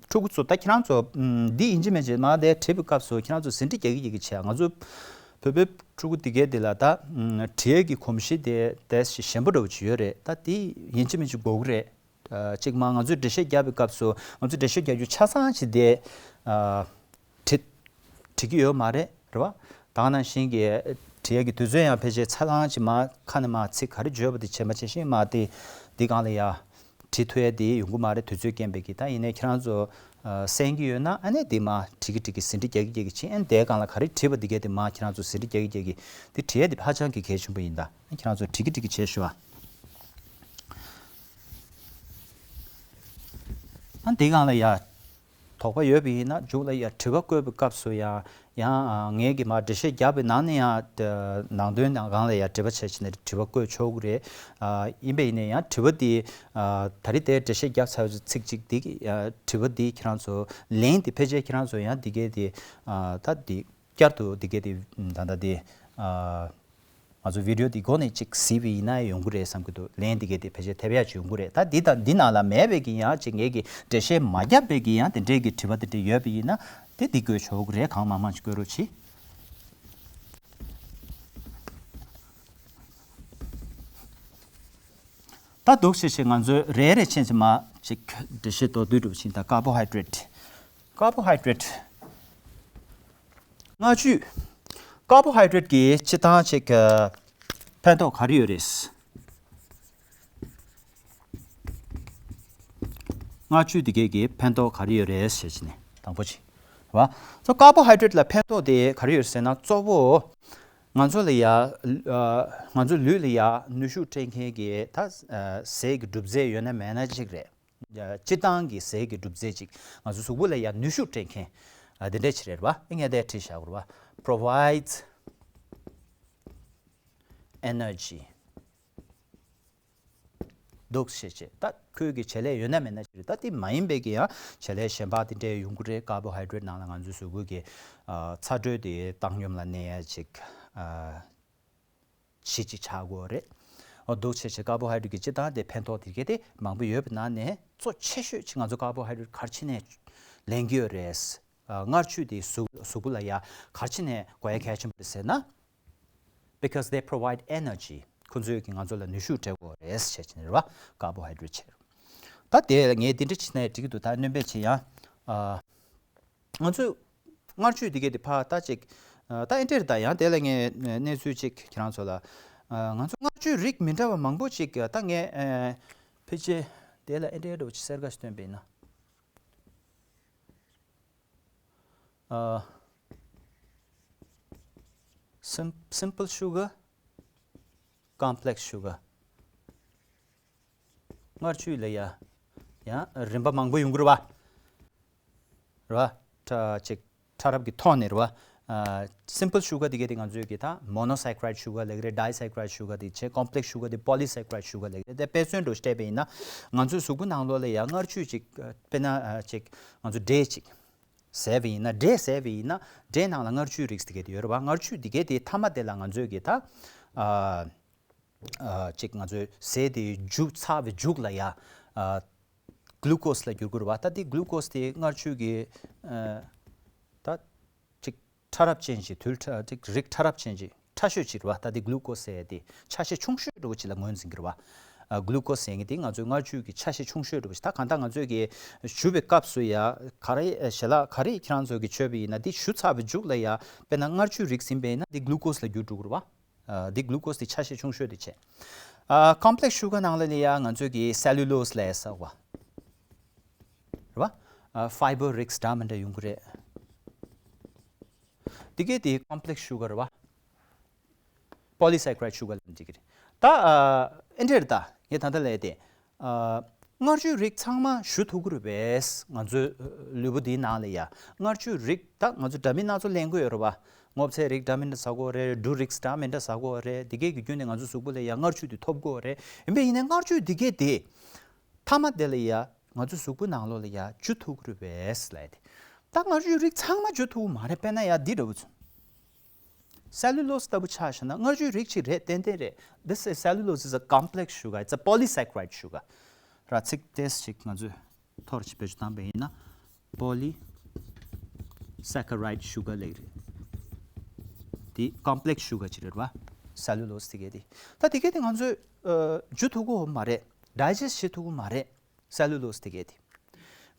ཕྲུ་གུ་ཚོ་ད་ཁྱེད་རང་ཚོ་ཨམ་འདི་ཡིན་གཅིག་མིན་གཅིག་མར་དེ་བྲིས་པའི་སྐབས་སུ་ཁྱེད་རང་ཚོ་ཟིན་བྲིས་རྒྱག་གི་རྒྱག་གི་བྱས། ང་ཚོ་བོད་པའི་ཕྲུ་གུ་དེ་གས་དེ་ལ་ད་ཨམ་བྲིས་ཀྱི་གོམས་གཤིས་དེ་དེ་ཞན་པོ་འདྲ་བོ་ཅིག་ཡོད་རེད། ད་དེ་ཡིན་གཅིག་མིན་གཅིག་དགོས་ཀྱི་རེད། ཨ་གཅིག་མ་ང་ཚོས་འགྲེལ་བཤད་རྒྱབ་པའི་སྐབས་སུ་ང་ཚོས་འགྲེལ་བཤད་རྒྱག་རྒྱུ་ཆ་ཚང་ཅིག་དེ་ཨ་བྲིས་བྲིས་ཀྱི་ཡོད་མ་རེད། རེད་བ། ད་ག་ནང་བཞིན་གྱི་བྲིས་ཡག་གི་དུས་ཚོད་ཡང་ཕལ་ཆེར་ཆ་ཚང་ཅིག་མར་ཁ་ནས་མར་ཚིག་ག་རེ་བརྗོད་པ་དེ་བྱས་མ་བྱས་ཤིང་མར་དེ་འདི་སྒང་ལ་ཡ་བྲིས་ཐུབ་ཡ་དེ་ཡོང་གི་མ་རེད། དུས་ཚོད་རྐྱེན་པས་ཀྱི། ད་ཡིན་ནའི་ཁྱེད་རང་ཚོ་ཨ་གསན་གྱི་ཡོད་ན་ཨ་ནི་དེ་མར་བྲིས་ཀྱི་བྲིས་ཀྱི་ཟིན་བྲིས་རྒྱག་གི་རྒྱག་གི་ཕྱིན། ཨ་ནི་དེའི་སྒང་ལ་ག་རེ་བྲིས་པ་འདི་གས་དེ་མར་ཁྱེད་རང་ཚོ་ཟིན་བྲིས་རྒྱག་གི་རྒྱག་གི་དེ་བྲིས་ཡ་དེ་ཧ་ཅང་གི་གལ་ཆེན་པོ་ཡིན། ད་ཁྱེད་རང་ཚོ་བྲིས་ཀྱི་བྲིས་ཀྱི་བྱས་ཞུ་བ། ཨ་འདི་སྒང་ལ་ཡ། དོགས་པ་ཡོད་པ་ཡིན་ན་མཇུག་ལ་ཡ་དྲི་བ་བཀོད་པའི་སྐབས་སུ་ཡང་ཡང་ཨ་ངས་ཀྱིས་མར་འགྲེལ་བཤད་བརྒྱབ་པའི་ནང་ནས་ཡང་ཨ་ནང་དོན་ནང་སྒང་ལ་ཡ་འགྲེལ་པ་བྱས་བྱས་ནས་དྲི་བ་བཀོད་ཆོག་གི་རེད། ཨ་ཡིན་པ་ཡིན་ན་ཡང་དྲི་བ་འདི་ཨ་ད་རེས་དེ་འགྲེལ་བཤད་བརྒྱབ་ཚར་བའི་ཚིག་གཅིག་འདི་ཨ་དྲི་བ་འདི་ཁྱེད་རང་ཚོ་ལན་འདི་ཕལ་ཆེར་ཁྱེད་རང་ཚོ་ཡང་འདི་གས་འདི་ཨ་ད་འདི་བསྐྱར་དུ་འདི་གས་འདི་ད་ལྟ་འདི་ཨ། ང་ཚོ་བི་ཌི་ཡོ་འདི་འགོ་ནས་ཅིག་གཟིགས་པ་ཡིན་ན་ཡོང་གི་རེད་བསམ་གྱི་འདུག་ལན་འདི་གས་དེ་ཕལ་ཆེར་ཐེབས་ཡག་ཅིག་ཡོང་གི་རེད། ད་འདི་དང་འདི་ནང་ལ་མེད་པའི་གི་ཡང་ཅིག་ངས་ཀྱི་འགྲེལ་བཤད་མ་བརྒྱབ་པའི་གི་ཡང་དེ་འདྲའི་གི་དྲི་བ་དེ་འདྲ་ཡོད་པ་ཡིན་ན་དེ་འདི་བཀོད་ཆོག་གི་རེད། གང་མང་མང་ཅིག་བཀོད་རོགས་གྱིས། ད་འདུག་སེ་བྱས་ང་ཚོས་རེ་རེ་བྱས་བྱས་མར་ཅིག་འགྲེལ་བཤད་མདོར་བསྡུས་འདྲ་བོ་ཞིག་ད། carbohydrate། carbohydrate། མངར་བཅུད། carbohydrate གི་སྤྱིར་བཏང་ཅིག་ཕན་ཐོགས་ག་རེ་ཡོད་རེད། མངར་ཆུ་དེ་གས་ཀྱི་ཕན་ཐོགས་ག་རེ་ཡོད་རེད་ཟེར་བྱས་ནས་དང་པོ་ཅིག་རེད་བ། So carbohydrate ལ་ཕན་ཐོགས་དེ་ག་རེ་ཡོད་ཟེར་ན་གཙོ་བོ་ང་ཚོ་ལ་ཡ་ཨ་ང་ཚོ་ལུས་ལ་ཡ་ནུས་ཤུགས་སྤྲད་མཁན་གྱི་ད་ཨ་ཟས་ཀྱི་གྲུབ་རྫས་ཡོད་ན་མེད་ན་ཅིག་རེད། ཨ་སྤྱིར་བཏང་གི་ཟས་ཀྱི་གྲུབ་རྫས་ཅིག་ང་ཚོ་གཟུགས་པོ་ལ་ཡ་ནུས་ཤུགས་སྤྲད་མཁན་ཨ་དེ་འདྲས་ཅིག་རེད་བ། ཨེ་ངས་དེ་བྲིས་བཞག་རེད་བ། Provides energy འདུག་ཞེས་བྱས། ད་ཁོས་ཀྱི་བྱེད་ལས་ཡོད་ན་མེད་ན་ཅིག་རེད། ད་དེ་མ་ཡིན་པའི་གི་ཡང་བྱེད་ལས་གཞན་པ་དེ་འདྲའི་ཡོང་གི་རེད། carbohydrate ནང་ལ་ང་ཚོའི་གཟུགས་པོ་གི་ཨ་ཚ་དྲོད་དེ་བཏང་སྙོམས་ལ་གནས་ཡ་ཅིག་ཨ་གཞི་ཅིག་ཆགས་དགོས་རེད། འོ་འདུག་བྱས་བྱས་carbohydrate གི་སྤྱིར་བཏང་དེ་ཕན་ཐོགས་དེ་གས་དེ་མང་པོ་ཡོད་པའི་ནང་ནས་གཙོ་ཆེ་ཤོས་ཅིག་ང་ཚོ་carbohydrate ག་རེ་བྱས་ནས་ལེན་གྱི་ཡོད་རེད། ཨ་མངར་ཆུ་དེ་གཟུགས་གཟུགས་པོ་ལ་ཡ་ག་རེ་བྱས་ནས་དགོས་ཡ་གལ་ཆེན་པོ་རེད་ཟེར་ན། Because they provide energy. ཁོ་ཚོས་ཀྱི་ང་ཚོ་ལ་ནུས་ཤུགས་སྤྲད་དགོས་རེད་བྱས་ནས་རེད་བ། carbohydrate བྱས། ད་དེ་ངས་འདི་འདྲ་བྱས་ནས་འགྲིག་གི་འདུག་ད་སྣོན་པ་བྱེད་ཡ། ཨ་ང་ཚོས་མངར་ཆུ་འདི་གས་དེ་ཕར་ད་ཅིག་ཨ་ད་ཨེ་འདྲས་ད་ཡང་དེ་ལ་ངས་གནས་ཚུལ་ཅིག་ཁྱེད་རང་ཚོ་ལ་ཨ་ང་ཚོ་མངར་ཆུའི་རིགས་མི་འདྲ་བ་མང་པོ་ཅིག་ད་ངས་ཨ་ཕལ་ཆེར་དེ་ལ་ཨེ་འདྲས་འདྲ་བོ་ཅིག་གསལ་ཁ་ཞིག་སྟོན་པ་ཡིན་ན། ཨ་sim- simple sugar, complex sugar. མངར་ཆུ་ལ་ཡ་ཡང་རིམ་པ་མང་པོ་ཡོང་གི་རེད་བ། རེད་བ། ཕྲ་ཅིག་ཕྲ་རབ་ཀྱི་ཐོག་ནས་རེད་བ། ཨ་simple sugar དེ་གས་དེ་ང་ཚོས་ཀྱི་ད་monosaccharide sugar ལབ་ཀྱི་རེད། disaccharide sugar དེ་བྱས། complex sugar དེ་polysaccharide sugar ལབ་ཀྱི་རེད། དེ་དཔེ་མཚོན་འདྲ་བཤད་པ་ཡིན་ན་ང་ཚོའི་གཟུགས་པོ་ནང་ལོགས་ལ་ཡ་མངར་ཆུ་ཅིག་དཔེར་ན་ཨ་ཅིག་ང་ཚོ་འབྲས་ཅིག་ཟས་པ་ཡིན་ན། འབྲས་ཟས་པ་ཡིན་ན་འབྲས་ནང་ལ་མངར་ཆུའི་རིགས་དེ་གས་དེ་ཡོད་རེད་བ། མངར་ཆུ་དེ་གས་དེ་མཐའ་མ་དེ་ལ་ང་ཚོས་ཀྱི་ད་ཨ་ཨ་ཅིག་ང་ཚོའི་ཟས་དེ་མཇུག་ཚར་བའི་མཇུག་ལ་ཡ་ཨ་glucose ལ་འགྱུར་གྱི་རེད་བ། ད་དེ་glucose དེ་མངར་ཆུ་གི་ཨ་ད་ཅིག་ཕྲ་རབ་ཅན་ཞིག་དུལ་ཕྲ་ཅིག་རིགས་ཕྲ་རབ་ཅན་ཞིག་ཕྲ་ཤོས་ཅིག་རེད་བ། ད་དེ་glucose ཟེར་ཡ་དེ་ཆ་ཤས་ཆུང་ཤོས་འདྲ་བོ་ཅིག་ལ་ངོས་འཛིན་གྱི་རེད་བ། ཨ་glucose ཟེར་མཁན་དེ་ང་ཚོའི་མངར་ཆུ་གི་ཆ་ཤས་ཆུང་ཤོས་འདྲ་བོ་ཞིག་ད་གང་ལྟར་ང་ཚོས་ཀྱི་ཞུ་བའི་སྐབས་སུ་ཡ་ག་རེ་ཞལ་ལག་ག་རེ་ཁྱེད་རང་ཚོ་གི་མཆོད་པ་ཡིན་ན་དེ་ཞུ་ཚར་བའི་མཇུག་ལ་ཡ་དཔེར་ན་མངར་ཆུའི་རིགས་ཟིན་པ་ཡིན་ན་དེ་glucose ལ་འགྱུར་འགྲོ་གི་རེད་བ། ཨ་དེ་glucose དེ་ཆ་ཤས་ཆུང་ཤོས་དེ་བྱས། ཨ་complex sugar ནང་ལ་ལ་ཡ་ང་ཚོས་ཀྱི་cellulose ལ་ཡ་ཟེར་བ། རེད་བ། ཨ་fiber རིགས་འདྲ་མི་འདྲ་ཡོང་གི་རེད། དེ་གས་དེ་complex sugar རེད་བ། polysaccharide sugar ལ་འགྲིག་གི་རེད། ད་ཨ་ཨེ་འདྲས་རེད། ད་ངས་ད་ལྟ་ལབ་དེ་ཨ་མངར་ཆུའི་རིགས་ཚང་མ་ཞུ་ཐུབ་ཀྱི་རེད་པས། ང་ཚོའི་ལུས་པོ་འདིའི་ནང་ལ་ཡ་མངར་ཆུའི་རིགས་ད་ང་ཚོ་འདྲ་མིན་སྣ་ཚོགས་ལེན་དགོས་ཡོད་རེད་བ། སྔོ་ཚལ་རིགས་འདྲ་མིན་འདྲ་ཟ་དགོས་རེད། འབྲུ་རིགས་འདྲ་མིན་འདྲ་ཟ་དགོས་རེད། དེ་གས་ཀྱི་བརྒྱུད་ནས་ང་ཚོའི་གཟུགས་པོ་ལ་ཡ་མངར་ཆུ་དེ་ཐོབ་དགོས་རེད། ཡིན་པས་ཡིན་ནའི་མངར་ཆུ་དེ་གས་དེ་མཐའ་མ་དེ་ལ་ཡ་ང་ཚོའི་གཟུགས་པོ་ནང་ལོགས་ལ་ཡ་འཇུ་ཐུབ་ཀྱི་རེད་པས་ལབ་དེ། ད་མངར་ཆུའི་རིགས་ཚང་མ་འཇུ་ཐུབ་ཀྱི་མ་རེད། དཔེར་ན་ཡ་འདི་འདྲ་བོ་ཚོ། cellulose ལྟ་བུ་ཆ་བཞག་ན་མངར་ཆུའི་རིགས་ཅིག་རེད། ཏན་ཏན་རེད། This is cellulose is a complex sugar, it's a polysaccharide sugar. ར་ཚིག་ཏོག་ཙམ་ཅིག་ང་ཚོས་ཐོར་ཅིག་བེད་སྤྱོད་བཏང་པ་ཡིན་ན་polysaccharide sugar ལབ་ཀྱི་རེད། དེ་complex sugar ཅིག་རེད་བ། cellulose དེ་གས་དེ། ད་དེ་གས་དེ་ང་ཚོས་ཨ་འཇུ་ཐུབ་ཀྱི་མ་རེད། digest བྱེད་ཐུབ་ཀྱི་མ་རེད། cellulose དེ་གས་དེ།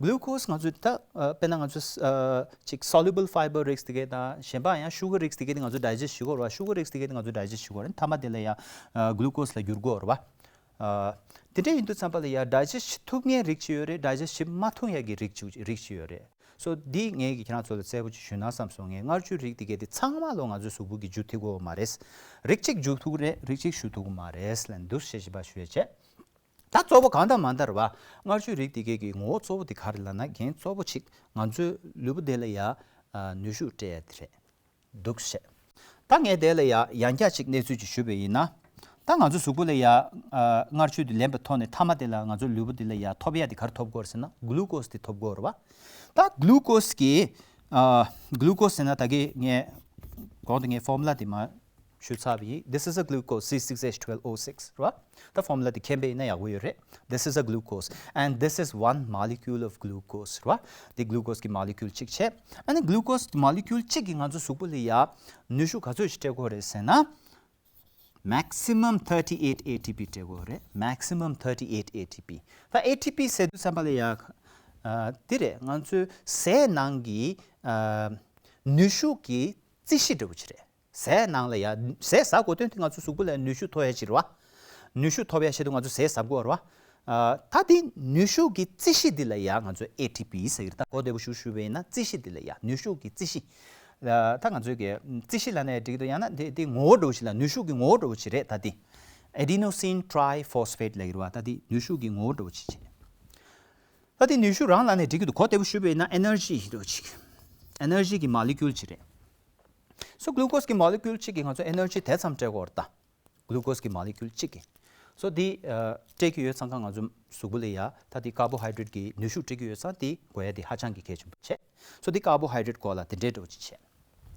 glucose ང་ཚོས་ད་ཨ་དཔེར་ན་ང་ཚོས་ཨ་ཅིག་soluble fiber རིགས་དེ་གས་དང་གཞན་པ་ཡང་sugar རིགས་དེ་གས་དེ་ང་ཚོས་digest བྱེད་དགོས་རེད་བ། sugar རིགས་དེ་གས་དེ་ང་ཚོས་digest བྱེད་དགོས་རེད། མཐའ་མ་དེ་ལ་ཡང་ཨ་glucose ལ་འགྱུར་དགོས་རེད་བ། ཨ་དེ་འདྲ་ཡིན་དུས་ཙམ་པ་ལ་ཡང་digest བྱེད་ཐུབ་མཁན་རིགས་ཅིག་ཡོད་རེད། digest བྱེད་མ་ཐུབ་ཡ་གི་རིགས་ཅིག་རིགས་ཅིག་ཡོད་རེད། so འདི་ངས་ཀྱི་ཁྱེད་རང་ཚོ་ལ་གསལ་པོ་ཅིག་ཞུས་ན་བསམ་སོང་ངས། མངར་ཆུའི་རིགས་དེ་གས་དེ་ཚང་མ་ལོ་ང་ཚོའི་གཟུགས་པོ་གི་འཇུ་ཐུབ་ཀྱི་ཡོད་མ་རེད། རིགས་གཅིག་འཇུ་ཐུབ་ཀྱི་རེད། རིགས་གཅིག་ཞུ་ཐུབ་ཀྱི་མ་རེད་ལབ་འདུག་བཤད་བཞིན་པ་ཞུ་ཡ་བྱས། ད་གཙོ་བོ་གང་དང་མ་འདྲ་བ། མངར་ཆུའི་རིགས་དེ་གས་ཀྱི་ངོ་བོ་གཙོ་བོ་དེ་ག་རེ་ལབ་ན། འགན་གཙོ་བོ་གཅིག་ང་ཚོའི་ལུས་པོ་དེ་ལ་ཡ་ཨ་ནུས་ཤུགས་སྤྲད་ཡ་དེ་རེད་འདུག་བཤད། ད་ངས་དེ་ལ་ཡ་ཡང་བསྐྱར་གཅིག་གནས་ཚུལ་ཅིག་ཞུས་པ་ཡིན་ན། ད་ང་ཚོ་གཟུགས་པོ་ལ་ཡ་ཨ་མངར་ཆུ་དེ་ལེན་པའི་ཐོག་ནས་མཐའ་མ་དེ་ལ་ང་ཚོ་ལུས་པོ་དེ་ལ་ཡ་ཐོབ་ཡ་དེ་ག་རེ་ཐོབ་དགོས་རེད་ཟེར་ན་glucose དེ་ཐོབ་དགོས་རེད་བ། ད་glucose གི་ཨ་glucose ཟེར་ན་ད་གི་ངས་གོང་དུ་ངས་formula དེ་མ་ཞུ་ཚར་བ་ཡིན། This is a glucose, C six H twelve O six རེད་བ། ད་formula དེ་མཁྱེན་པ་ཡིན་ན་ཡག་པོ་ཡོད་རེད། This is a glucose and this is one molecule of glucose རེད་བ། དེ་glucose གི་molecule གཅིག་བྱས། ཨ་ནི་glucose molecule གཅིག་གིས་ང་ཚོ་གཟུགས་པོ་ལ་ཡ་ནུས་ཤུགས་ག་ཚོད་ཞིག་སྤྲད་དགོས་རེད་ཟེར་ན། maximum thirty eight A T P སྤྲད་དགོས་རེད། maximum thirty eight A T P། ད་A T P ཟེར་དུས་ཙམ་པ་ལ་ཡ་ཨ་འདི་རེད། ང་ཚོའི་ཟས་ནང་གི་ཨ་ནུས་ཤུགས་ཀྱི་རྩིས་གཞི་འདྲ་བོ་ཅིག་རེད། ཟས་ནང་ལ་ཡ་ཟས་ཟ་དགོས་དོན་དེ་ང་ཚོ་གཟུགས་པོ་ལ་ནུས་ཤུགས་ཐོབ་ཡ་ཅིག་རེད་བ། ནུས་ཤུགས་ཐོབ་ཡ་ཆེད་དུ་ང་ཚོ་ཟས་ཟ་དགོས་རེད་བ། ཨ། ད་དེ་ནུས་ཤུགས་ཀྱི་རྩིས་གཞི་འདི་ལ་ཡ་ང་ཚོས་ཨེ་ཊི་པི་ཟེར་གྱི་རེད། ད་གོ་བདེ་པོ་ཞིག་ཞུས་པ་ཡིན་ན་རྩིས་གཞི་འདི་ལ་ཡ་ནུས་ཤུགས་ཀྱི་རྩིས་གཞི། ཨ། ད་ང་ཚོས་ཀྱི་རྩིས་གཞི་ལབ་ན་འགྲིག་གི་འདུག་ཡང་ན་དེ་དེ་ངོ་བོ་འདྲ་བོ་ཞིག་ལ། ནུས་ཤུགས་ཀྱི་ངོ་བོ་འདྲ་བོ་ཞིག་རེད། ད་དེ་adenosine triphosphate ལབ་ཀྱི་རེད་བ། ད་དེ་ནུས་ཤུགས་ཀྱི་ངོ་བོ་འདྲ་བོ་ཞིག་བྱས། ད་དེ་ནུས་ཤུགས་རང་ལབ་ན་འགྲིག་གི་འདུག་གོ་བདེ་པོ་ཞུས་པ་ཡིན་ན་ཨེ་ནར་ཇི་འདྲ་བོ་ཞིག་ཨེ་ནར་ཇི་གི་མོ་ལེ་ཀུལ་ཅིག་རེད། སོ་གླུ་ཀོས་ཀྱི་མོ་ལེ་ཀུལ་གཅིག་གིས་ང་ཚོ་ཨེ་ནར་ཇི་དེ་ཙམ་སྤྲད་ཀྱི་ཡོད་རེད་ད། གླུ་ཀོས་ཀྱི་མོ་ལེ་ཀུལ་གཅིག་གིས། སོ་འདི་ཨ་སྤྲད་ཀྱི་ཡོད་ཙང་ཀ་ང་ཚོ་གཟུགས་པོ་ལ་ཡ་ད་འདི་ཀར་བོ་ཧའི་ཌེ་རེ་ཊི་གི་ནུས་ཤུགས་སྤྲད་ཀྱི་ཡོད་ཙང་འདི་དགོས་ཡ་འདི་ཧ་ཅང་གི་གལ་ཆེན་པོ་བྱས། སོ་འདི་ཀར་བོ་ཧའི་ཌེ་རེ་ཊི་སྐོར་ལ་དེ་འདྲའི་འདྲ་བོ་ཅིག་བྱས།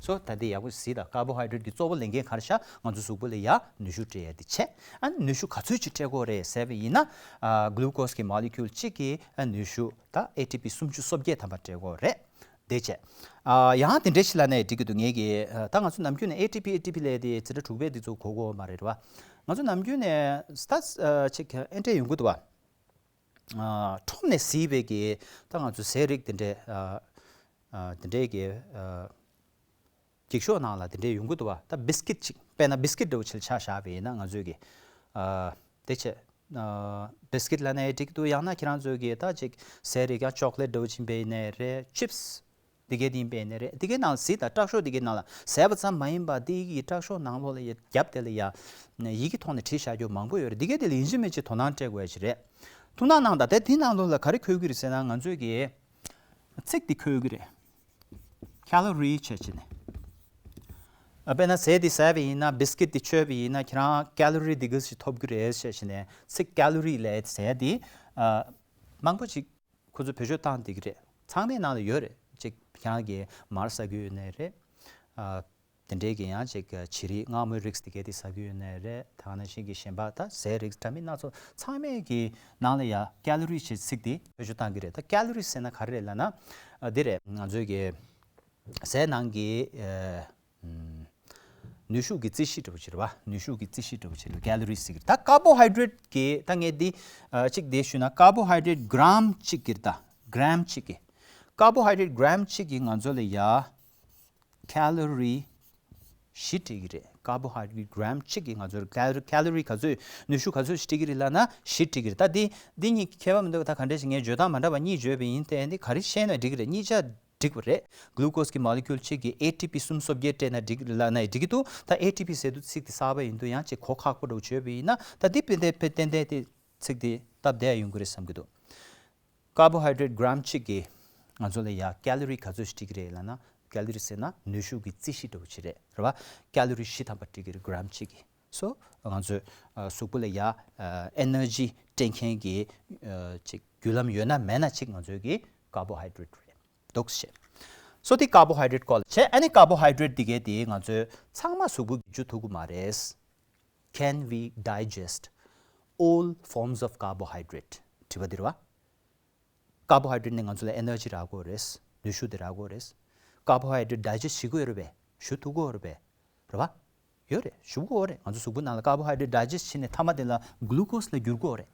སོ་ད་འདི་ཡག་པོ་གཟིགས་དང་། ཀར་བོ་ཧའི་ཌེ་རེ་ཊི་གི་གཙོ་བོ་ལས་འགན་ག་རེ་བཞག་ང་ཚོ་གཟུགས་པོ་ལ་ཡ་ནུས་ཤུགས་སྤྲད་ཡ་འདི་བྱས། ཨ་ནི་ནུས་ཤུགས་ག་ཚོད་ཅིག་སྤྲད་དགོས་རེད་ཟེར་བ་ཡིན་ན། ཨ་གླུ་ཀོས་ཀྱི་མོ་ལེ་ཀུལ་གཅིག་གིས་ཨ་ནུས་ཤུགས་ད་ཨེ་ཊི་པི་སུམ་ཅུ་སོ་བརྒྱད་ཐམ་པ་སྤྲད་དགོས་རེད། དེ་བྱས། ཨ་ཡང་དེ་འདྲ་ཞིག་ལབ་ནའི་འགྲིག་གི་འདུག་ངས་ཀྱི་ཨ་ད་ང་ཚོ་ནམ་རྒྱུན་ནས་ཨེ་ཊི་པི་ཨེ་ཊི་པི་ལབ་དེ་ཚིག་ཕྲད་དྲུག་པའི་དེ་ཚོ་གོ་གོ་མ་རེད་བ། ང་ཚོ་ནམ་རྒྱུན་ནས་སྟ་ཨ་ཅིག་ཨེ་འདྲ་ཡོང་གི་འདུག་བ། ཨ་ཁྲོམ་ནས་གཟིགས་པའི་གི་ད་ང་ཚོ་ཟས་རིགས་དེ་འདྲའི་ཨ་ཨ་དེ་འདྲའི་གི་ཨ་འགྱིག་ཤོག་ནང་ལ་དེ་འདྲའི་ཡོང་གི་འདུག་བ། ད་བིས་ཀིཊ་ཅིག་དཔེར་ན་བིས་ཀིཊ་འདྲ་བོ་ཅིག་ཆ་བཞག་པ་ཡིན་ན་ང་ཚོས་ཀྱི་ཨ་དེ་བྱས། ཨ་བིས་ཀིཊ་ལབ་ནའི་འགྲིག་འདུག་ཡང་ན་ཁྱེད་རང་ཚོས་ཀྱི་ད་ཅིག་ཟས་རིགས་ཀྱང་ཅོག་ལེཊ་འདྲ་བོ་ཅིག་ཡིན་པ་ཡིན་ནའི་རེད། ཅིབ་སི་འདི་གའི་དེ་ཡིན་པ་ཡིན་ནའི་རེད། འདི་གའི་ནང་ལ་གཟིགས་དང་། ཀྲག་ཤོག་འདི་གའི་ནང་ལ་ཟས་པ་ཙམ་མ་ཡིན་པ་འདི་གི་ཀྲག་ཤོག་ནང་ལོགས་ལ་ཡ་རྒྱབ་དེ་ལ་ཡ་ཡི་གེ་ཐོག་ནས་བྲིས་བཞག་རྒྱུ་མང་པོ་ཡོད་རེད། འདི་གའི་དེ་ལ་ཡིན་གཅིག་མིན་གཅིག་དོ་སྣང་སྤྲད་དགོས་ཡ་ཅིག་རེད། ཐུགས་སྣང་གནང་དང་། དེ་དེའི་ནང་ལོགས་ལ་ག་རེ་འཁོད་ཀྱི་རེད་ཟེར་ན་ང་ཚོས་ཀྱི་ཚིག་འདི་འཁོད་ཀྱི་རེད། ཁ་ལོ་རི་བྱས་བྱས་ནས། ཨ་དཔེར་ན་ཟས་འདི་ཟས་པ་ཡིན་ན། བིས་ཀིཊ་འདི་མཆོད་པ་ཡིན་ན་ཁྱེད་རང་ཁ་ལོ་རི་འདི་ག་ཞིག་ཐོབ་ཀྱི་རེད་བྱས་བྱས་ནས། ཚིག་ཁ་ལོ་རི་ལབ་ཟས་འདི་ཨ་མང་པོ་ཅིག་ཁོ་ཚོས་བེད་སྤྱོད་བཏང་བསྡད་ཀྱི་རེད། ཚང་མའི་ནང་ལ་ཡོད་རེད། ཅིག་ཁྱེད་རང་གིས་མར་ཟ་གི་ཡོད་ནའི་རེད། ཨ་དེ་འདྲའི་གི་ཡང་ཅིག་བྱི་རིལ་མངར་མོའི་རིགས་དེ་གའི་དེ་ཟ་གི་ཡོད་ནའི་རེད། དེ་ནང་བཞིན་གྱི་གཞན་པ་ད་ཟས་རིགས་འདྲ་མིན་སྣ་ཚོགས་ཚང་མའི་གི་ནང་ལ་ཡ་ཁ་ལོ་རི་ཞེས་ཚིག་དེ་བེད་སྤྱོད་བཏང་གི་རེད། ད་ཁ་ལོ་རི་ཟེར་ན་ག་རེ་རེད་ལབ་ན། ཨ་འདི་རེད། ང་ཚོའི་གི་ཟས་ནང་གི་ཨ་ནུས་ཤུགས་ཀྱི་རྩིས་གཞི་འདྲ་བོ་ཅིག་རེད་བ། ནུས་ཤུགས་ཀྱི་རྩིས་གཞི་འདྲ་བོ་ཅིག་ལ་ཁ་ལོ་རི་ཟེར་གི་རེད། ད་ཀར་བོ་ཧའི་ཌེ་རེ་ཊི་གི་ད་ངས་འདི་ཨ་གཅིག་འདི་ཞུས་ན། ཀར་བོ་ཧའི་ཌེ་རེ་ཊི་གྷ་རམ་གཅིག་གི་རེད། ད་གྷ་རམ་གཅིག་གི་ཀར་བོ་ཧའི་ཌེ་རེ་ཊི་གྷ་རམ་གཅིག་གིས་ང་ཚོ་ལ་ཡ་ཁ་ལོ་རི་བཞི་སྤྲད་ཀྱི་རེད། ཀར་བོ་ཧའི་ཌེ་རེ་ཊི་གྷ་རམ་གཅིག་གིས་ང་ཚོར་ཁ་ལོ་རི་ཁ་ལོ་རི་ག་ཚོད། ནུས་ཤུགས་ག་ཚོད་ཞིག་སྤྲད་ཀྱི་རེད་ལབ་ན་བཞི་སྤྲད་ཀྱི་རེད། ད་འདི་འདི་གཉིས་ཁྱད་པར་མི་འདུག་ད་ག་འདྲ་ཞིག་ངས་བརྗོད་སྟངས་མ་འདྲ་བ་གཉིས་བརྗོད་པ་ཡིན་ཏེ། འདི་ག་རེ་བཤད་ན་འགྲིག་གི་རེད། གཉིས་ཆ་འགྲིག་པ་རེད། གླུ་ཀོས་ཀྱི་མོ་ལེ་ཀུལ་གཅིག་གིས་ཨེ་ཊི་པི་སུམ་སོ་བརྒྱད་སྤྲད་ན་འགྲིག་ལབ་ན་འགྲིག་གི་འདུག་ད་ཨེ་ཊི་པི་ཟེར་དུས་ཚིག་དེ་གསར་པ་ཡིན་དུས་ཡང་ཅིག་གོ་ཁག་པོ་འདྲ་བོ་བརྗོད་པ་ཡིན་ན། ད་འདི་དཔེ་ཏན་ཏན་དེ་ཚིག་དེ་སྟབས་བདེ་ཡ་ཡོང་གི་རེད་བསམ་གྱི་འདུག་ཀར་བོ་ཧའི་ཌེ་རེ་ཊི་གྷ་རམ་གཅིག་གིས་ང་ཚོ་ལ་ཡ་ཁ་ལོ་རི་ག་ཚོད་ཞིག་སྤྲད་ཀྱི་རེད་ལབ་ན། ཁ་ལོ་རི་ཟེར་ན་ནུས་ཤུགས་ཀྱི་རྩིས་གཞི་འདྲ་བོ་ཅིག་རེད། རེད་བ། ཁ་ལོ་རི་བཞི་ཐམ་པ་སྤྲད་ཀྱི་རེད་གྷ་རམ་གཅིག་གིས། སོ་ང་ཚོའི་ཨ་གཟུགས་པོ་ལ་ཡ་ཨ་ཨེ་ནར་ཇི་སྤྲད་མཁན་གྱི་ཨ་ཅིག་བརྒྱུད་ལམ་ཡོད་ན་མེད་ན་ཅིག་ང་ཚོའི་གི་ཀར་བོ་ཧའི་ཌེ་རེ་ཊི་རེད། འདུག་སེ་བྱས། སོ་དེ་ཀར་བོ་ཧའི་ཌེ་རེ་ཊི་སྐོར་ལ་བྱས། ཨ་ནི་ཀར་བོ་ཧའི་ཌེ་རེ་ཊི་དེ་གའི་དེ་ང་ཚོའི་ཚང་མ་གཟུགས་པོ་གིས་འཇུ་ཐུབ་ཀྱི་མ་རེད། Can we digest all forms of carbohydrate? དྲི་བ་འདི་རེད་བ། ཀར་བོ་ཧའི་ཌེ་རེ་ཊི་ནི་ང་ཚོ་ལ་ཨེ་ནར་ཇི་རག་གི་ཡོད་རེད། ནུས་ཤུགས་དེ་རག་གི་ཡོད་རེད། ཀར་བོ་ཧའི་ཌེ་རེ་ཊི་ཌའི་ཇེ་སི་ཊི་བྱེད་དགོས་ཡོད་རེད་པས། ཞུ་ཐུབ་ཀྱི་ཡོད་རེད་པས། རེད་བ། ཡོད་རེད། ཞུ་གི་ཡོད་རེད། ང་ཚོ་གཟུགས་པོ་ནང་ལ་ཀར་བོ་ཧའི་ཌེ་རེ་ཊི་ཌའི་ཇེ་སི་ཊི་བྱས་ནས་མཐའ་མ་དེ་ལ་གླུ་ཀོས་ལ་འགྱུར་གྱི་ཡོད་རེད།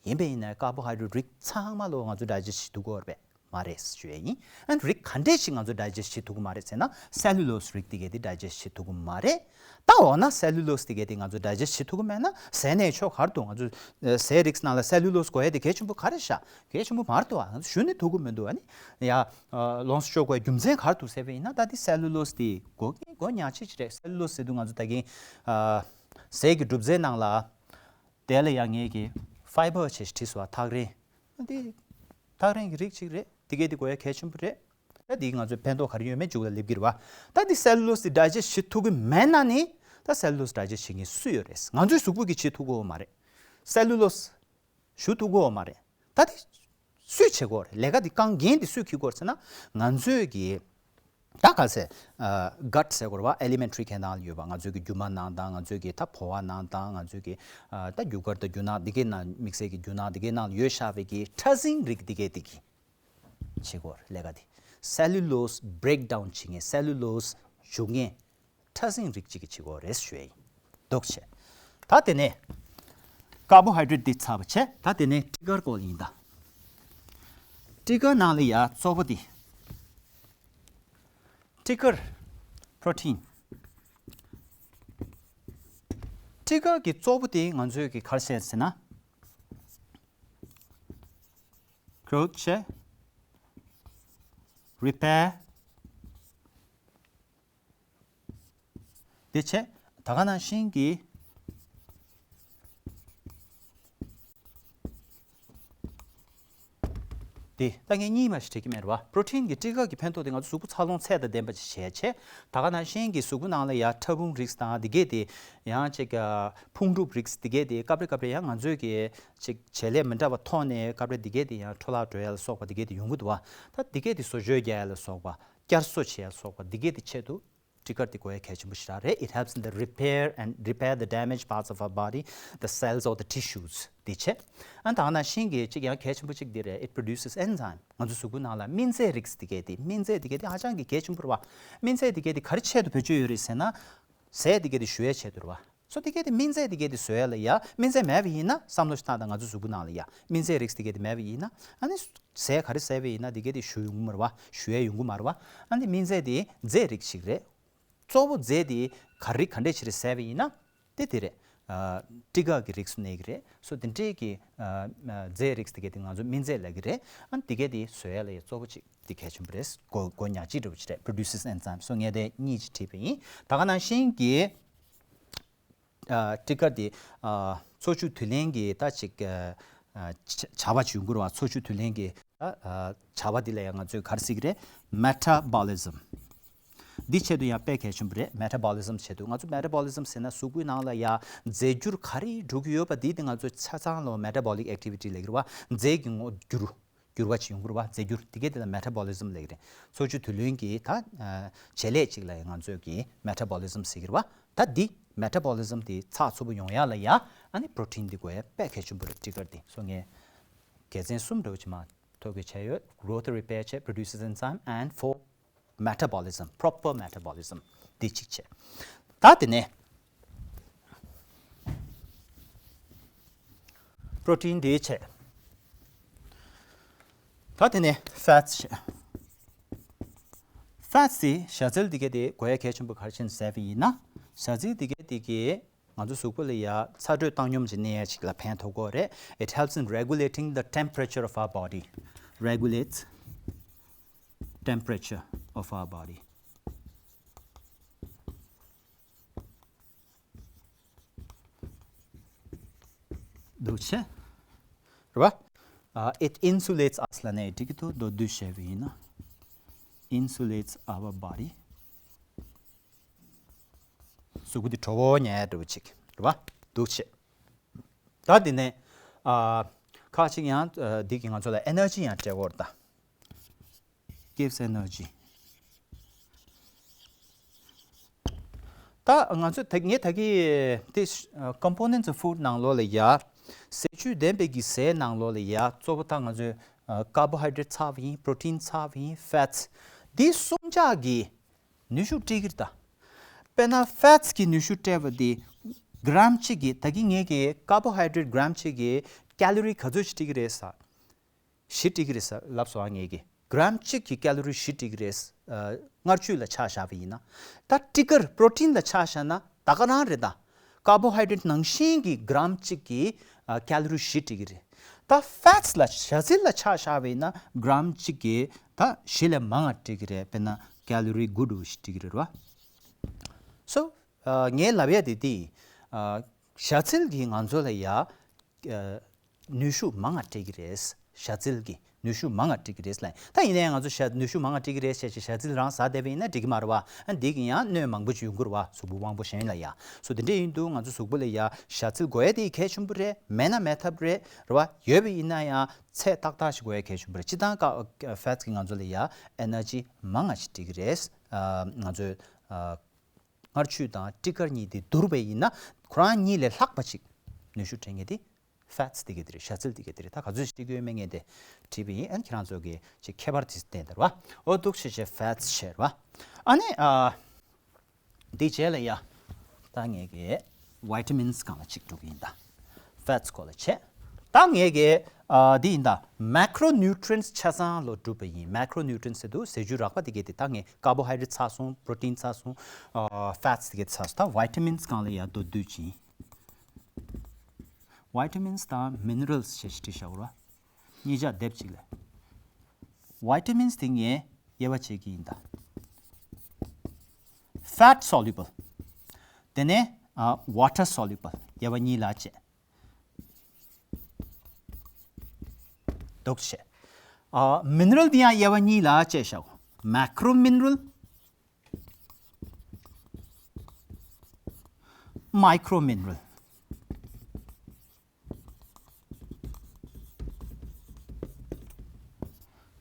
ཡིན་པ་ཡིན་ན་ཀར་བོ་ཧའི་ཌེ་རེ་ཊི་རིགས་ཚང་མ་ལོ་ང་ཚོ་ཌའི་ཇེ་སི་ཊི་བྱེད་ཐུབ་ཀྱི་ཡོད་རེད་པས། མ་རེད་ཞུ་ཡས་ཡིན། ཨ་ནི་རིགས་ག་འདྲས་ཞིག་ང་ཚོ་ཌའི་ཇེ་སི་ཊི་བྱེད་ཐུབ་ཀྱི་མ་རེད་ཟེར་ན། སེ་ལུ་ལོ་སི་རིགས་དེ་གས་དེ་ཌའི་ཇེ་སི་ཊི་བྱེད་ཐུབ་ཀྱི་མ་རེད། ད་འོ་ན་སེ་ལུ་ལོ་སི་དེ་གས་དེ་ང་ཚོ་ཌའི་ཇེ་སི་ཊི་བྱེད་ཐུབ་ཀྱི་མེད་ན་ཟས་ནས་ཆོག་ག་རེ་འདུག་ང་ཚོ་ཟས་རིགས་ནང་ལ་སེ་ལུ་ལོ་སི་དགོས་ཡས་དེ་གལ་ཆེན་པོ་ག་རེ་ཤག་གལ་ཆེན་པོ་མ་རེད་འདུག་ཨ་ནི་ཞུ་ནས་ཐུབ་ཀྱི་མི་འདུག་ཨ་ནི་ཡ་ལོངས་སུ་སྤྱོད་དགོས་རྒྱུ་མཚན་ག་རེ་འདུག་ཟེར་བ་ཡིན་ན། ད་དེ་སེ་ལུ་ལོ་སི་དེ་དགོས་ཀྱི་དགོས་ཉག་གཅིག་ཅིག་རེད། སེ་ལུ་ལོ་སི་ཟེར་དུས་ང་ཚོ་ད་གིན་ཟས་ཀྱི་གྲུབ་རྫས་ནང་ལ། དེ་ལ་ཡང་ངས་ཀྱི་ཕའི་བར་བྱས་བྲིས་སོང་བ། ཐག་རིང་། འདི་ཐག་རིང་གི་རིགས་ཅིག་རེད། དེ་གས་དེ་དགོས་ཡ་གལ་ཆེན་པོ་རེད། ད་འདི་ང་ཚོས་ཕན་ཐོགས་ག་རེ་ཡོད་མེད་མཇུག་ལ་སླེབས་ཀྱི་རེད་བ། ད་འདི་སེ་ལུ་ལོ་སི་འདི་ཌའི་ཇེ་སི་ཊི་བྱེད་ཐུབ་ཀྱི་མེད་ན་ནི། ད་སེ་ལུ་ལོ་སི་འདི་ཌའི་ཇེ་སི་ཊི་བྱེད་མཁན་སུ་ཡོད་རེད། ང་ཚོའི་གཟུགས་པོ་གིས་བྱེད་ཐུབ་ཀྱི་ཡོད་མ་རེད། སེ་ལུ་ལོ་སི་ཞུ་ཐུབ་ཀྱི་ཡོད་མ་རེད། ད་དེ་སུས་བྱེད་ཀྱི་ཡོད་རེད། ལས་ཀ་དེ་རྐང་འགན་དེ་སུས་འཁྱེར་གྱི་ཡོད་རེད་ཟེར་ན། ང་ཚོས་ཀྱི་ད་ག་ཟེ། ཨ་གཊ་ཟེར་དགོས་རེད་བ། ཨེ་ལི་མེན་ཊ་རི་གི་ནང་ལ་ཡོད་པ། ང་ཚོས་ཀྱི་རྒྱུ་མ་ནང་དང་། ང་ཚོས་ཀྱི་ད་ཕོ་བ་ནང་དང་། ང་ཚོས་ཀྱི་ཨ་ད་རྒྱུ་སྐར་དང་རྒྱུ་ནག་འདི་གའི་ནང་། དམིགས་བསལ་གྱི་རྒྱུ་ནག་འདི་གའི་ནང་ལ་ཡོད་བཞག་པའི་གི་ཕྲ་སྲིན་རིགས་འདི་གས་འདི་གིས་བྱེད་ཀྱི་ཡོད་རེད། ལས་ཀ་འདི་སེ་ལུ་ལོ་སི་བྷི་རེག་ཌའུན་བྱེད་མཁན། སེ་ལུ་ལོ་སི་འཇུ་མཁན་ཕྲ་སྲིན་རིགས་གཅིག་གིས་བྱེད་ཀྱི་ཡོད་རེད་ཞུ་ཡ་ཡིན། འདུག་བྱས། ད་དེ་ནས་ཀར་བོ་ཧའི་ཌེ་རེ་ཊི་འདི་ཚར་བ་བྱས། ད་དེ་ནས་ཊི་གར་སྐོར་ལ་ཡིན་ད། ཊི་གར་ནང་ལ་ཡ་གཙོ་བོ་དེ། ཊི་གར་པྲོ་ཊིན། ཊི་གར་གྱི་གཙོ་བོ་དེ་ང་ཚོས་ཀྱི་ག་རེ་བཤད་ཟེར་ན། growth བྱས། repair དེ་བྱས། ད་ག་ནང་བཞིན་གྱི་དེ་ད་ངས་གཉིས་མ་ཞིག་བྲིས་ཀྱི་མེད་རེད་བ། པྲོ་ཊིན་གྱི་སྤྲི་དཀར་གྱི་ཕན་ཐོགས་དེ་ང་ཚོ་གཟུགས་པོ་འཚར་ལོངས་ཚད་དང་ལྡན་པ་ཅིག་བྱས་བྱས། ད་ག་ནང་བཞིན་གྱི་གཟུགས་པོ་ནང་ལ་ཡ་ཕྲ་ཕུང་རིགས་དང་དེ་གས་དེ་ཡང་ཅིག་ཕུང་གྲུབ་རིགས་དེ་གས་དེ་སྐབས་རེ་སྐབས་རེ་ཡང་ང་ཚོས་ཀྱི་ཅིག་བྱེད་ལས་མི་འདྲ་བ་ཐོག་ནས་སྐབས་རེ་དེ་གས་དེ་ཡང་འཕྲོ་བརླག་འགྲོ་ཡ་ལ་སོགས་པ་དེ་གས་དེ་ཡོང་གི་འདུག་བ། ད་དེ་གས་དེ་བཟོ་བཅོས་རྒྱག་ཡ་ལ་སོགས་པ། བསྐྱར་གསོ་བྱེད་ཡ་ལ་སོགས་པ་དེ་གས་དེ་ཆེད་དུ་སྤྲི་དཀར་དེ་དགོས་ཡ་གལ་ཆེན་པོ་ཞིག་རེད། It helps in the repair and repair the damaged parts of our body, the cells or the tissues དེ་བྱས། ཨ་ད་ག་ནང་བཞིན་གྱི་གཅིག་ཡང་གལ་ཆེན་པོ་གཅིག་དེ་རེད། It produces enzyme. ང་ཚོ་གཟུགས་པོའི་ནང་ལ་སྨིན་རྫས་རིགས་དེ་གས་དེ་སྨིན་རྫས་དེ་གས་དེ་ཧ་ཅང་གི་གལ་ཆེན་པོ་རེད་བ། སྨིན་རྫས་དེ་གས་དེ་ག་རེ་ཆེད་དུ་བེད་སྤྱོད་ཡོད་རེད་ཟེར་ན། ཟས་དེ་གས་དེ་བཞུ་ཡའི་ཆེད་དུ་རེད་བ། སོ་དེ་གས་དེ་སྨིན་རྫས་དེ་གས་དེ་བཟོ་ཡ་ལ་ཡ་སྨིན་རྫས་མེད་པ་ཡིན་ན་བསམ་བློ་ཞིག་བཏང་དང་། ང་ཚོ་གཟུགས་པོ་ནང་ལ་ཡ་སྨིན་རྫས་རིགས་དེ་གས་དེ་མེད་པ་ཡིན་ན་ཨ་ནི་ཟས་ག་རེ་ཟས་པ་ཡིན་ན་དེ་གས་དེ་བཞུ་ཡོང་གི་མ་རེད་བ། བཞུ་ཡ་ཡོང་གི་མ་རེད་བ། ཨ་ནི་སྨིན་རྫས་དེ་རྫས་རིགས་ཤིག་རེད། གཙོ་བོ་རྫས་དེ་ག་རེ་ག་འདྲས་ཅིག་རེད་ཟས་པ་ཡིན་ན་དེ་དེ་རེད། ཨ་སྤྲི་དཀར་གྱི་རིགས་སུ་གནས་ཀྱི་རེད། སོ་དེ་འདྲས་ཀྱི་ཨ་ཨ་རྫས་རིགས་དེ་གས་དེ་ང་ཚོ་སྨིན་རྫས་ལབ་ཀྱི་རེད། ཨ་ནི་དེ་གས་དེ་བཟོ་ཡ་ལ་ཡ་གཙོ་བོ་ཅིག་དེ་གལ་ཆེན་པོ་རེད། མགོ་མགོ་ཉག་གཅིག་འདྲ་བོ་ཅིག་རེད། Produces enzyme. སོ་ངས་དེ་གཉིས་ཅིག་བྲིས་པ་ཡིན། ད་ག་ནང་བཞིན་གྱི་ཨ་སྤྲི་དཀར་དེ་ཨ་འཚོ་བཅུད་དུས་ལེན་གྱི་ད་ཅིག་ཨ་ཨ་བྱ་བ་ཅིག་ཡོང་གི་རེད་བ། འཚོ་བཅུད་དུས་ལེན་གྱི་ད་ཨ་བྱ་བ་འདི་ལ་ཡང་ང་ཚོས་ག་རེ་ཟེར་གྱི་རེད། Metabolism. འདི་ཆེད་དུ་ཡང་དཔེ་གལ་ཆེན་པོ་རེད། Metabolism ཆེད་དུ། ང་ཚོ་metabolism ཟེར་ན་གཟུགས་པོའི་ནང་ལ་ཡ་རྫས་འགྱུར་ག་རེ་འགྲོ་གི་ཡོད་པ་འདི་དེ་ང་ཚོ་ཆ་ཚང་ལ་metabolic activity ལབ་ཀྱི་རེད་བ། རྫས་ཀྱི་ངོ་འགྱུར། འགྱུར་བ་ཅིག་ཡོང་གི་རེད་བ། རྫས་འགྱུར་དེ་གས་དེ་ལ་metabolism ལབ་ཀྱི་རེད། འཚོ་བཅུད་དུས་ལེན་གྱི་ད་ཨ་བྱེད་ལས་ཅིག་ལ་ཡང་ང་ཚོས་ཀྱི་metabolism ཟེར་གྱི་རེད་བ། ད་འདི་metabolism དེ་ཚགས་ཚུད་པོ་ཡོང་ཡ་ལ་ཡ་ཨ་ནི་པྲོ་ཊིན་འདི་དགོས་ཡ་དཔེ་གལ་ཆེན་པོ་རེད། སྤྲི་དཀར་འདི་སོ་ངས་དགེ་མཚན་གསུམ་འདྲ་བོ་ཅིག་མ་ཐོ་འགོད་བྱས་ཡོད། Growth repair བྱས། Produces enzyme and for metabolism, proper metabolism འདི་གཅིག་བྱས། ད་དེ་ནས་པྲོ་ཊིན་འདི་བྱས། ད་དེ་ནས་fats བྱས། Fats དེ་ཞ་ཚལ་འདི་གས་དེ་དགོས་ཡ་གལ་ཆེན་པོ་ག་རེ་བྱས་ནས་ཟས་པ་ཡིན་ན། ཞ་ཚལ་འདི་གས་དེ་གིས་ང་ཚོ་གཟུགས་པོ་ལ་ཡ་ཚ་དྲོད་བཏང་སྙོམས་ཀྱི་གནས་ཡ་ཅིག་ལ་ཕན་ཐོགས་ཀྱི་རེད། It helps in regulating the temperature of our body. Regulates temperature of our body. འདུག་བྱས། རེད་བ། ཨ་it insulates us ལབ་ནའི་འགྲིག་གི་འདུག་མདོར་བསྡུས་བཤད་པ་ཡིན་ན། Insulates our body. གཟུགས་པོ་འདི་དྲོ་པོ་ཉལ་འདྲ་བོ་ཅིག་རེད་བ། འདུག་བྱས། ད་འདི་ནས་ཨ་ཁག་ཅིག་ཡང་ཨ་འདི་གིས་ང་ཚོ་ལ་energy ཡང་སྤྲད་ཀྱི་ཡོད་རེད་ད། Gives energy. ད་ང་ཚོ་ད་ངས་ད་གིན་དེ་components of food ནང་ལོགས་ལ་ཡ། ཟས་བཅུད་ལྡན་པའི་གི་ཟས་ནང་ལོགས་ལ་ཡ་གཙོ་བོ་ད་ང་ཚོས་ཨ་carbohydrate ཚར་བ་ཡིན། protein ཚར་བ་ཡིན། fats འདི་གསུམ་ཆ་གི་ནུས་ཤུགས་སྤྲད་ཀྱི་རེད་ད། དཔེར་ན་fats གི་ནུས་ཤུགས་སྤྲད་པ་འདི་gram གཅིག་གི་ད་གིན་ངས་ཀྱི་carbohydrate gram གཅིག་གི་calorie ག་ཚོད་ཅིག་སྤྲད་ཀྱི་རེད་ཟེར། བཞི་སྤྲད་ཀྱི་རེད་ཟེར་ལབ་སོང་ཨ་ངས་ཀྱི། gram གཅིག་གི་calorie བཞི་སྤྲད་ཀྱི་རེད། ཨ་མངར་ཆུ་ལ་ཆ་བཞག་པ་ཡིན་ན། ད་སྤྲི་དཀར་protein ལ་ཆ་བཞག་ན་ད་ག་རང་རེད་ད། carbohydrate ནང་བཞིན་གྱི་gram གཅིག་གི་ཨ་calorie བཞི་སྤྲད་ཀྱི་རེད། ད་fats ལ་ཞ་ཚལ་ལ་ཆ་བཞག་པ་ཡིན་ན་gram གཅིག་གི་ད་བཞི་ལས་མང་བ་སྤྲད་ཀྱི་རེད། དཔེར་ན་calorie དགུ་འདྲ་བོ་ཞིག་སྤྲད་ཀྱི་རེད་རེད་བ། So ཨ་ངས་ལབ་ཡ་དེ་འདི། ཨ་ཞ་ཚལ་གྱིས་ང་ཚོ་ལ་ཡ། ཨ་ནུས་ཤུགས་མང་ང་སྤྲད་ཀྱི་རེད། ཞ་ཚལ་གྱིས་ནུས་ཤུགས་མང་ང་སྤྲད་ཀྱི་རེད་ལབ། ད་ཡིན་ན་ཡང་ང་ཚོ་ཞ་ནུས་ཤུགས་མང་ང་སྤྲད་ཀྱི་རེད་བྱས་བྱས་ཞ་ཚལ་རང་ཟ་བསྡད་པ་ཡིན་ན་འགྲིག་གི་མ་རེད་བ། ཨ་འདི་གིས་ཡང་གནོད་མང་པོ་ཅིག་ཡོང་གི་རེད་བ་གཟུགས་པོ་དབང་པོ་གཞན་ལ་ཡ། སོ་དེ་འདྲས་ཡིན་དུས་ང་ཚོ་གཟུགས་པོ་ལ་ཡ་ཞ་ཚལ་དགོས་ཡ་དེ་གལ་ཆེན་པོ་རེད། མེད་ན་མེད་ཐབས་རེད་རེད་བ། ཡོད་པ་ཡིན་ན་ཡང་ཚད་ཏག་ཏག་ཞིག་དགོས་ཡ་གལ་ཆེན་པོ་རེད། སྤྱིར་བཏང་ཀ་fats གིས་ང་ཚོ་ལ་ཡ་energy མང་ང་ཞིག་སྤྲད་ཀྱི་རེད། ཨ་ང་ཚོས་ཨ། མངར་ཆུ་དང་སྤྲི་དཀར་གཉིས་དེ་བསྡུར་བ་ཡིན་ན་ཁོ་རང་གཉིས་ལས་ལྷག་པ་ཅིག་ནུས་ཤུགས་སྤྲད་མཁན་དེ་fats དེ་ག་དེ་རེད། ཞ་ཚལ་དེ་ག་དེ་རེད། ད་ག་ཚོད་ཅིག་སྤྲད་ཀྱི་ཡོད་མེད་ངས་དེ་བྲིས་པ་ཡིན། ཨ་ནི་ཁྱེད་རང་ཚོ་གི་ཅིག་ཁྱད་པར་དེ་བསྟན་དར་བ། འོ་འདུག་བྱས་བྱས་fats བྱས་ར་བ། ཨ་ནི་ཨ་འདི་རྗེས་ལ་ཡ་ད་ངས་གི་vitamins སྒང་ལ་ཅིག་འགྲོ་གི་ཡིན་ད། fats སྐོར་ལ་བྱས། ད་ངས་གི་ཨ་འདི་ཡིན་ད། macronutrients ཆ་ཚང་ལོ་གྲུབ་པ་ཡིན། macronutrients ཟེར་དུས་ཟས་བཅུད་རགས་པ་དེ་གས་དེ་ད་ངས་carbohydrate ཚར་སོང་། protein ཚར་སོང་། ཨ་fats དེ་གས་ཚར་སོང་། ད་vitamins སྒང་ལ་ཡ་མདོར་བསྡུས་ཅིག vitamins དང་minerals ཞེས་བྲིས་བཞག་ར། གཉིས་ཆ་སྡེབ་གཅིག་ལས། བི་ཊ་མིན་སི་དེ་ངས་དབྱེ་བ་ཕྱེ་གི་ཡིན་ད། Fat soluble དེ་ནས་ཨ་water soluble དབྱེ་བ་གཉིས་ལ་ཕྱེ། འདུག་བྱས། ཨ་མི་ནི་རལ་དེ་ཡང་དབྱེ་བ་གཉིས་ལ་ཕྱེ་བཞག Macromineral, micromineral.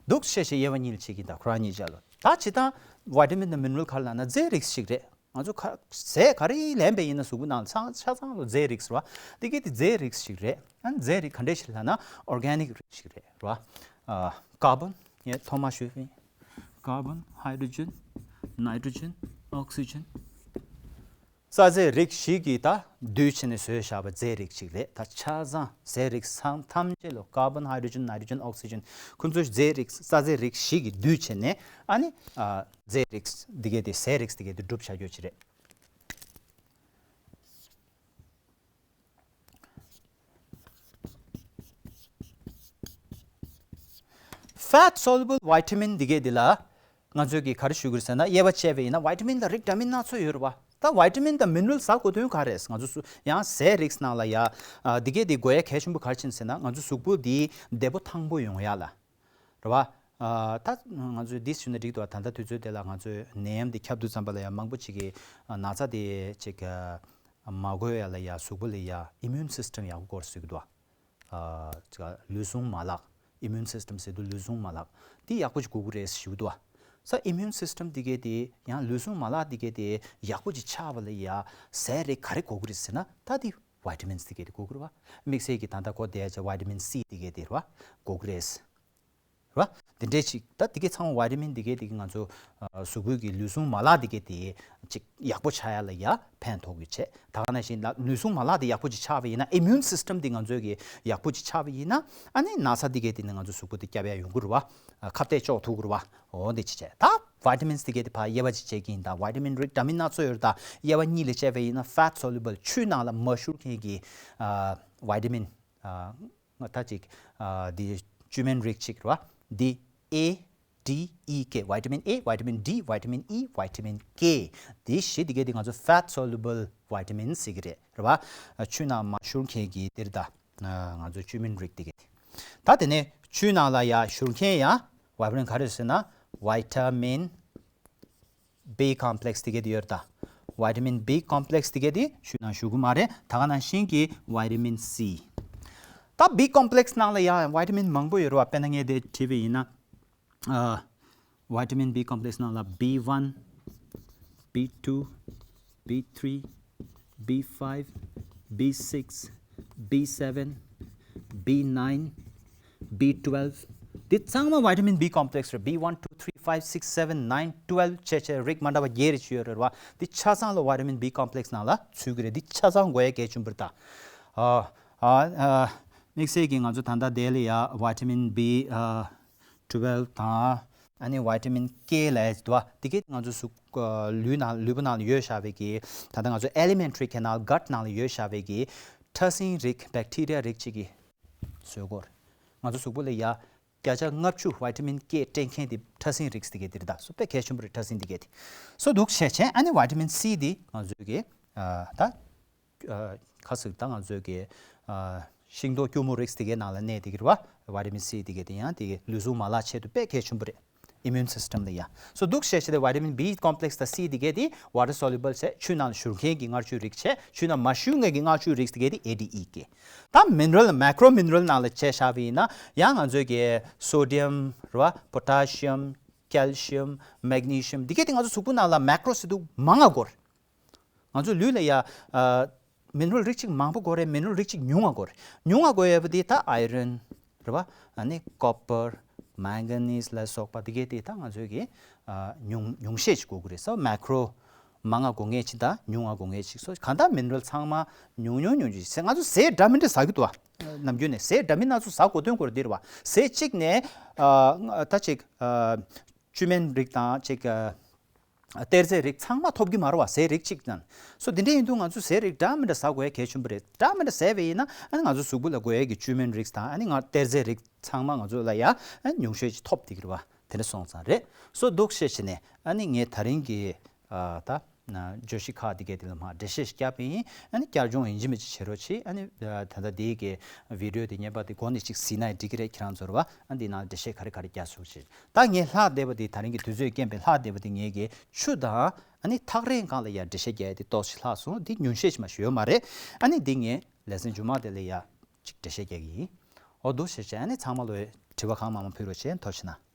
འདུག་བྱས་བྱས་དབྱེ་བ་གཉིས་ལ་ཕྱེ་གི་ད་ཁོ་རང་གཉིས་ཆ་ལ། ད་ཇི་ལྟར་བི་ཊ་མིན་དང་མི་ནི་རལ་ག་རེ་ལབ་ན་རྫས་རིགས་ཤིག་རེད། ང་ཚོ་ཁ་ཟས་ག་རེ་ལེན་པ་ཡིན་ན་གཟུགས་པོ་ནང་ལ་ཚང་ཆ་ཚང་ལོ་རྫས་རིགས་རེད་བ། དེ་གི་དེ་རྫས་རིགས་ཤིག་རེད། ཨ་ནི་རྫས་རིགས་ག་འདྲས་ཤིག་ལབ་ན་ཨོར་གེ་ནིག་རིགས་ཤིག་རེད་རེད་བ། ཨ་ཀར་བོན་ངས་ཐོག་མ་ཞུས་པ་ཡིན། ཀར་བོན། ཧའི་ཌྲོ་ཇེན། ནའི་ཊྲོ་ཇེན། ཨོག་སི་ཇེན། རྩ་རྫས་རིགས་བཞི་གིས་ད་བསྡུས་བྱས་ནས་བཟོས་བཞག་པའི་རྫས་རིགས་ཤིག་རེད། ད་ཆ་ཚང་རྫས་རིགས་ཚང་ཐམས་ཅད་ལོ་ཀར་བོན། ཧའི་ཌྲོ་ཇེན། ནའི་ཊྲོ་ཇེན། ཨོག་སི་ཇེན། ཁོ་ཚོའི་རྫས་རིགས་རྩ་རྫས་རིགས་བཞི་གིས་བསྡུས་བྱས་ནས་ཨ་ནི་ཨ་རྫས་རིགས་འདི་གས་དེ་ཟས་རིགས་འདི་གས་དེ་གྲུབ་བཞག་རྒྱུ་ཅིག་རེད། Fat soluble vitamin འདི་གས་འདི་ལ་ང་ཚོས་ཀྱི་ག་རེ་ཞུ་དགོས་ཟེར་ན། དབྱེ་བ་ཕྱེ་བ་ཡིན་ན་བི་ཊ་མིན་ལ་རིགས་འདྲ་མིན་སྣ་ཚོགས་ཡོད་རེད་བ། ད་བི་ཊ་མིན་དང་མི་ནི་རལ་ཟ་དགོས་དོན་ག་རེ་རེད། ང་ཚོ་སུ་ཡང་ཟས་རིགས་ནང་ལ་ཡ་ཨ་འདི་གས་འདི་དགོས་ཡ་གལ་ཆེན་པོ་ག་རེ་ཆེན་ཟེར་ན། ང་ཚོ་གཟུགས་པོ་འདི་བདེ་པོ་ཐང་པོ་ཡོང་ཡ་ལ་རེད་བ། ཨ་ད་ང་ཚོས་འདི་ཞུ་ན་འགྲིག་འདུག་ད་ལྟ་དུས་ཚོད་དེ་ལ་ང་ཚོས་ནད་ཡམས་འདི་ཁྱབ་དུས་ཙམ་པ་ལ་ཡ་མང་པོ་ཅིག་གིས་ཨ་ན་ཚ་དེ་ཅིག་ཨ་མ་འགོས་ཡ་ལ་ཡ་གཟུགས་པོ་ལ་ཡ་ཨི་མུན་སིས་ཊམ་ཡག་པོ་དགོས་ཟེར་གི་འདུག་བ། ཨ་ཅིག་ལུས་ཟུངས་མ་ལག་ཨི་མུན་སིས་ཊམ་ཟེར་དུས་ལུས་ཟུངས་མ་ལག་འདི་ཡག་པོ་ཅིག་དགོས་ཀྱི་རེད་ཞུ་གི་འདུག་བ། ས་ཨི་མུན་སིས་ཊམ་འདི་གས་དེ་ཡང་ལུས་ཟུངས་མ་ལག་འདི་གས་དེ་ཡག་པོ་ཅིག་ཆགས་པ་ལ་ཡ་ཟས་རིགས་ག་རེ་དགོས་ཀྱི་རེད་ཟེར་ན། ད་འདི་བི་ཊ་མིན་འདི་གས་དེ་དགོས་ཀྱི་རེད་བ། དམིགས་བསལ་གྱི་ད་ལྟ་གོ་བསྡད་ཡ་ཅིག་བི་ཊ་མིན་སི་འདི་གས་དེ་རེད་བ། དགོས་ཀྱི་རེད། རེད་བ། དེ་འདྲས་ཅིག་ད་དེ་གས་ཚང་མ་བི་ཊ་མིན་འདི་གས་དེ་གས་ང་ཚོ་ཨ་གཟུགས་པོའི་གི་ལུས་ཟུངས་མ་ལག་འདི་གས་དེ་ཅིག་ཡག་པོ་ཆགས་ཡ་ལ་ཡ་ཕན་ཐོགས་ཀྱི་བྱས། ད་ག་ནང་བཞིན་ལ་ལུས་ཟུངས་མ་ལག་དེ་ཡག་པོ་ཅིག་ཆགས་པ་ཡིན་ན། ཨི་མུན་སིས་ཊམ་དེ་ང་ཚོའི་གི་ཡག་པོ་ཅིག་ཆགས་པ་ཡིན་ན། ཨ་ནི་ན་ཚ་འདི་གས་དེ་ནི་ང་ཚོ་གཟུགས་པོ་དེ་བསྐྱབ་ཡ་ཡོང་གི་རེད་བ། ཨ་ཁ་གཏད་གཅོག་ཐུབ་ཀྱི་རེད་བ། འོ་འདི་ཅིག་བྱས། ད་བི་ཊ་མིན་འདི་གས་དེ་ཕར་དབྱེ་བ་ཅིག་ཕྱེ་གི་ཡིན། ད་བི་ཊ་མིན་རིགས་འདྲ་མིན་སྣ་ཚོགས་ཡོད་རེད། ད་དབྱེ་བ་གཉིས་ལ་ཕྱེ་བ་ཡིན་ན། ཕེ་ཊི་སོ་ལུ་བལ་ཆུའི་ནང་ལ་མ་ཤོར་མཁན་གྱི་ཨ་བི་ཊ་མིན། ཨ་ང་ད་ཅིག་ཨ་འདི་བཅུད་སྨན་རིགས་གཅིག་རེད་བ། འདི་A D E K། བི་ཊ་མིན་A, vitamin D, vitamin E, vitamin K། འདི་བཞི་འདི་གས་འདི་ང་ཚོ་fat soluble vitamins ཟེར་གི་རེད། རེད་བ། ཨ་ཆུ་ནང་མ་ཤོར་མཁན་གྱི་འདིར་ད་ཨ་ང་ཚོ་བཅུད་སྨན་རིགས་འདི་གས། ད་དེ་ནས་ཆུ་ནང་ལ་ཡ་ཤོར་མཁན་ཡ་བི་ཊ་མིན་ག་རེ་ཟེར་ན། vitamin B complex དེ་གས་དེ་ཡོད་རེད་ད། vitamin B complex དེ་གས་དེ་ཆུ་ནང་ཞུགས་ཀྱི་མ་རེད། ད་ག་ནང་བཞིན་གྱི་vitamin C། ད་B complex ནང་ལ་ཡང་vitamin མང་པོ་ཡོད་རེད་བ། དཔེར་ན་ངས་དེ་བྲིས་པ་ཡིན་ན། ཨ་vitamin B complex ནང་ལ B one, B two, B three, B five, B six, B seven, B nine, B twelve། འདི་ཚང་མ་vitamin B complex རེད། B one, two, three, five, six, seven, nine, twelve བྱས་བྱས་རིགས་མ་འདྲ་བ་བརྒྱད་རེ་ཅིག་ཡོད་རེད་བ། འདི་ཆ་ཚང་ལ་vitamin B complex ནང་ལ་ཚུད་ཀྱི་རེད། འདི་ཆ་ཚང་དགོས་ཡ་གལ་ཆེན་པོ་རེད་ད། ཨ་ཨ་ཨ་དམིགས་བསལ་གྱིས་ང་ཚོ་ད་ལྟ་དེ་ལ་ཡ་vitamin B ཨ་twelve དང་ཨ་ནི་vitamin K ལབ་ཡ་ཅིག་འདུག་བ། འདི་གས་ང་ཚོ་གཟུགས་ཨ་ལུས་ནང་ལུས་པོ་ནང་ལ་ཡོད་བཞག་པའི་གི་ད་ལྟ་ང་ཚོ་alimentary canal, gut ནང་ལ་ཡོད་བཞག་པའི་གི་ཕྲ་སྲིན་རིགས་bacteria རིགས་གཅིག་གིས་བཟོས་སྐོར། ང་ཚོ་གཟུགས་པོ་ལ་ཡ་བརྒྱ་ཆ་ལྔ་བཅུ་vitamin K སྤྲད་མཁན་དེ་ཕྲ་སྲིན་རིགས་དེ་གས་དེ་རེད་ད། སོ་དཔེ་གལ་ཆེན་པོ་རེད་ཕྲ་སྲིན་དེ་གས་དེ། སོ་འདུག་བྱས་བྱས་ཨ་ནི་vitamin C དེ་ང་ཚོའི་གི་ཨ་ད་ཨ་ཁ་ཟིག་ད་ང་ཚོའི་གི་ཨ་ཤིང་ཏོག་སྐྱུར་མོ་རིགས་དེ་གའི་ནང་ལ་གནས་དེ་གི་རེད་བ། vitamin C དེ་གའི་དེ་ཡང་དེ་གི་ལུས་ཟུངས་མ་ལག་ཆེད་དུ་དཔེ་གལ་ཆེན་པོ་རེད། immune system ལ་ཡ། སོ་འདུག་བྱས་བྱས་ཏེ་vitamin B complex དང་C དེ་གའི་དེ་water soluble བྱས། ཆུ་ནང་ལ་ཞུགས་མཁན་གྱི་མངར་ཆུའི་རིགས་བྱས། ཆུ་ནང་མ་ཞུགས་མཁན་གྱི་མངར་ཆུའི་རིགས་དེ་གའི་དེ A D E K། ད་mineral, macro mineral ནང་ལ་བྱས་བཞག་པ་ཡིན་ན་ཡང་ང་ཚོའི་གི་sodium རེད་བ། potassium, calcium, magnesium འདི་གའི་དེ་ང་ཚོ་གཟུགས་པོ་ནང་ལ་macro ཟེར་དུས་མང་ང་དགོས་རེད། ང་ཚོའི་ལུས་ལ་ཡ་ཨ་mineral རིགས་གཅིག་མང་པོ་དགོས་རེད། mineral རིགས་གཅིག་ཉུང་བ་དགོས་རེད། ཉུང་བ་དགོས་ཡོད་པ་དེ་ད་iron རེད་བ། ཨ་ནི་copper, manganese ལ་སོགས་པ་དེ་གའི་དེ་ད་ང་ཚོའི་གི་ཨ་ཉུང་ཉུང་ཤས་ཅིག་དགོས་ཀྱི་རེད། so macro མང་ང་དགོས་ངེས་ཅིག་དང་ཉུང་ང་དགོས་ངེས་ཅིག་སོ་གང་ལྟར་mineral ཚང་མ་ཉུང་ཉུང་ཉུང་ཅིག་ཟེར། ང་ཚོ་ཟས་འདྲ་མི་འདྲ་ཟ་གི་འདུག་བ། ནམ་རྒྱུན་ནས་ཟས་འདྲ་མིན་སྣ་ཚོགས་ཟ་དགོས་དོན་སྐོར་འདི་རེད་བ། ཟས་གཅིག་ནས་ཨ་ད་ཅིག་ཨ་བཅུད་སྨན་རིགས་དང་ཅིག་ཨ། གཏེར་རྫས་རིགས་ཚང་མ་ཐོབ་ཀྱི་མ་རེད་བ། ཟས་རིགས་གཅིག་དང་། སོ་དེ་འདྲ་ཡིན་དུས་ང་ཚོ་ཟས་རིགས་འདྲ་མི་འདྲ་ཟ་དགོས་ཡ་གལ་ཆེན་པོ་རེད། འདྲ་མི་འདྲ་ཟས་པ་ཡིན་ན་ཨ་ནི་ང་ཚོ་གཟུགས་པོ་ལ་དགོས་ཡ་གི་བཅུད་སྨན་རིགས་དང་ཨ་ནི་ང་གཏེར་རྫས་རིགས་ཚང་མ་ང་ཚོ་ལ་ཡ་ཨ་ནི་ཉུང་ཤས་ཅིག་ཐོབ་བསྡད་ཀྱི་རེད་བ། དེ་འདྲ་སོང་ཙང་རེད། སོ་འདུག་བཤད་བྱས་ནས་ཨ་ནི་ངས་ད་རིང་གི་ཨ་ད་ན་བརྗོད་གཞི་ཁག་འདི་གས་དེ་ལ་མར་འགྲེལ་བཤད་ཞིག་བརྒྱབ་པ་ཡིན། ཨ་ནི་བསྐྱར་སྦྱོང་ཡིན་གཅིག་མིན་གཅིག་བྱེད་རོགས་གྱིས། ཨ་ནི་ཨ་ད་ལྟ་འདི་གི་བི་ཌི་ཡོ་དེ་བརྙན་པར་དེ་མགོ་ནས་གཅིག་གཟིགས་ན་ཡང་འགྲིག་གི་རེད། ཁྱེད་རང་ཚོར་བ་ཨ་འདི་ནང་འགྲེལ་བཤད་ག་རེ་ག་རེ་རྒྱག་སོང་ཞེས། ད་ངས་ལྷག་བསྡད་པ་དེ་ད་རིང་གི་དུས་ཚོད་རྐྱེན་པས་ལྷག་བསྡད་པ་དེ་ངས་གི་ཆུ་དང་ཨ་ནི་ཐག་རིང་སྒང་ལ་ཡ་འགྲེལ་བཤད་རྒྱག་ཡ་དེ་ཏོག་ཙམ་ལྷག་སོང་། དེ་ཉུང་ཤས་ཤིག་མ་ཞིག་ཡོད་མ་རེད། ཨ་ནི་འདི་ངས་ལེ་ཚན་རྗེས་མ་དེ་ལ་ཡ་གཅིག་འགྲེལ་བཤད་རྒྱག་གི་ཡིན། འོ་འདུག་བྱས་བྱས་ཨ་ནི་ཚང་མ་ལོས་དྲི་བ་གང་མང་མང་ཕུལ་རོགས་བྱས། ཐུགས་རྗེ་གནང་།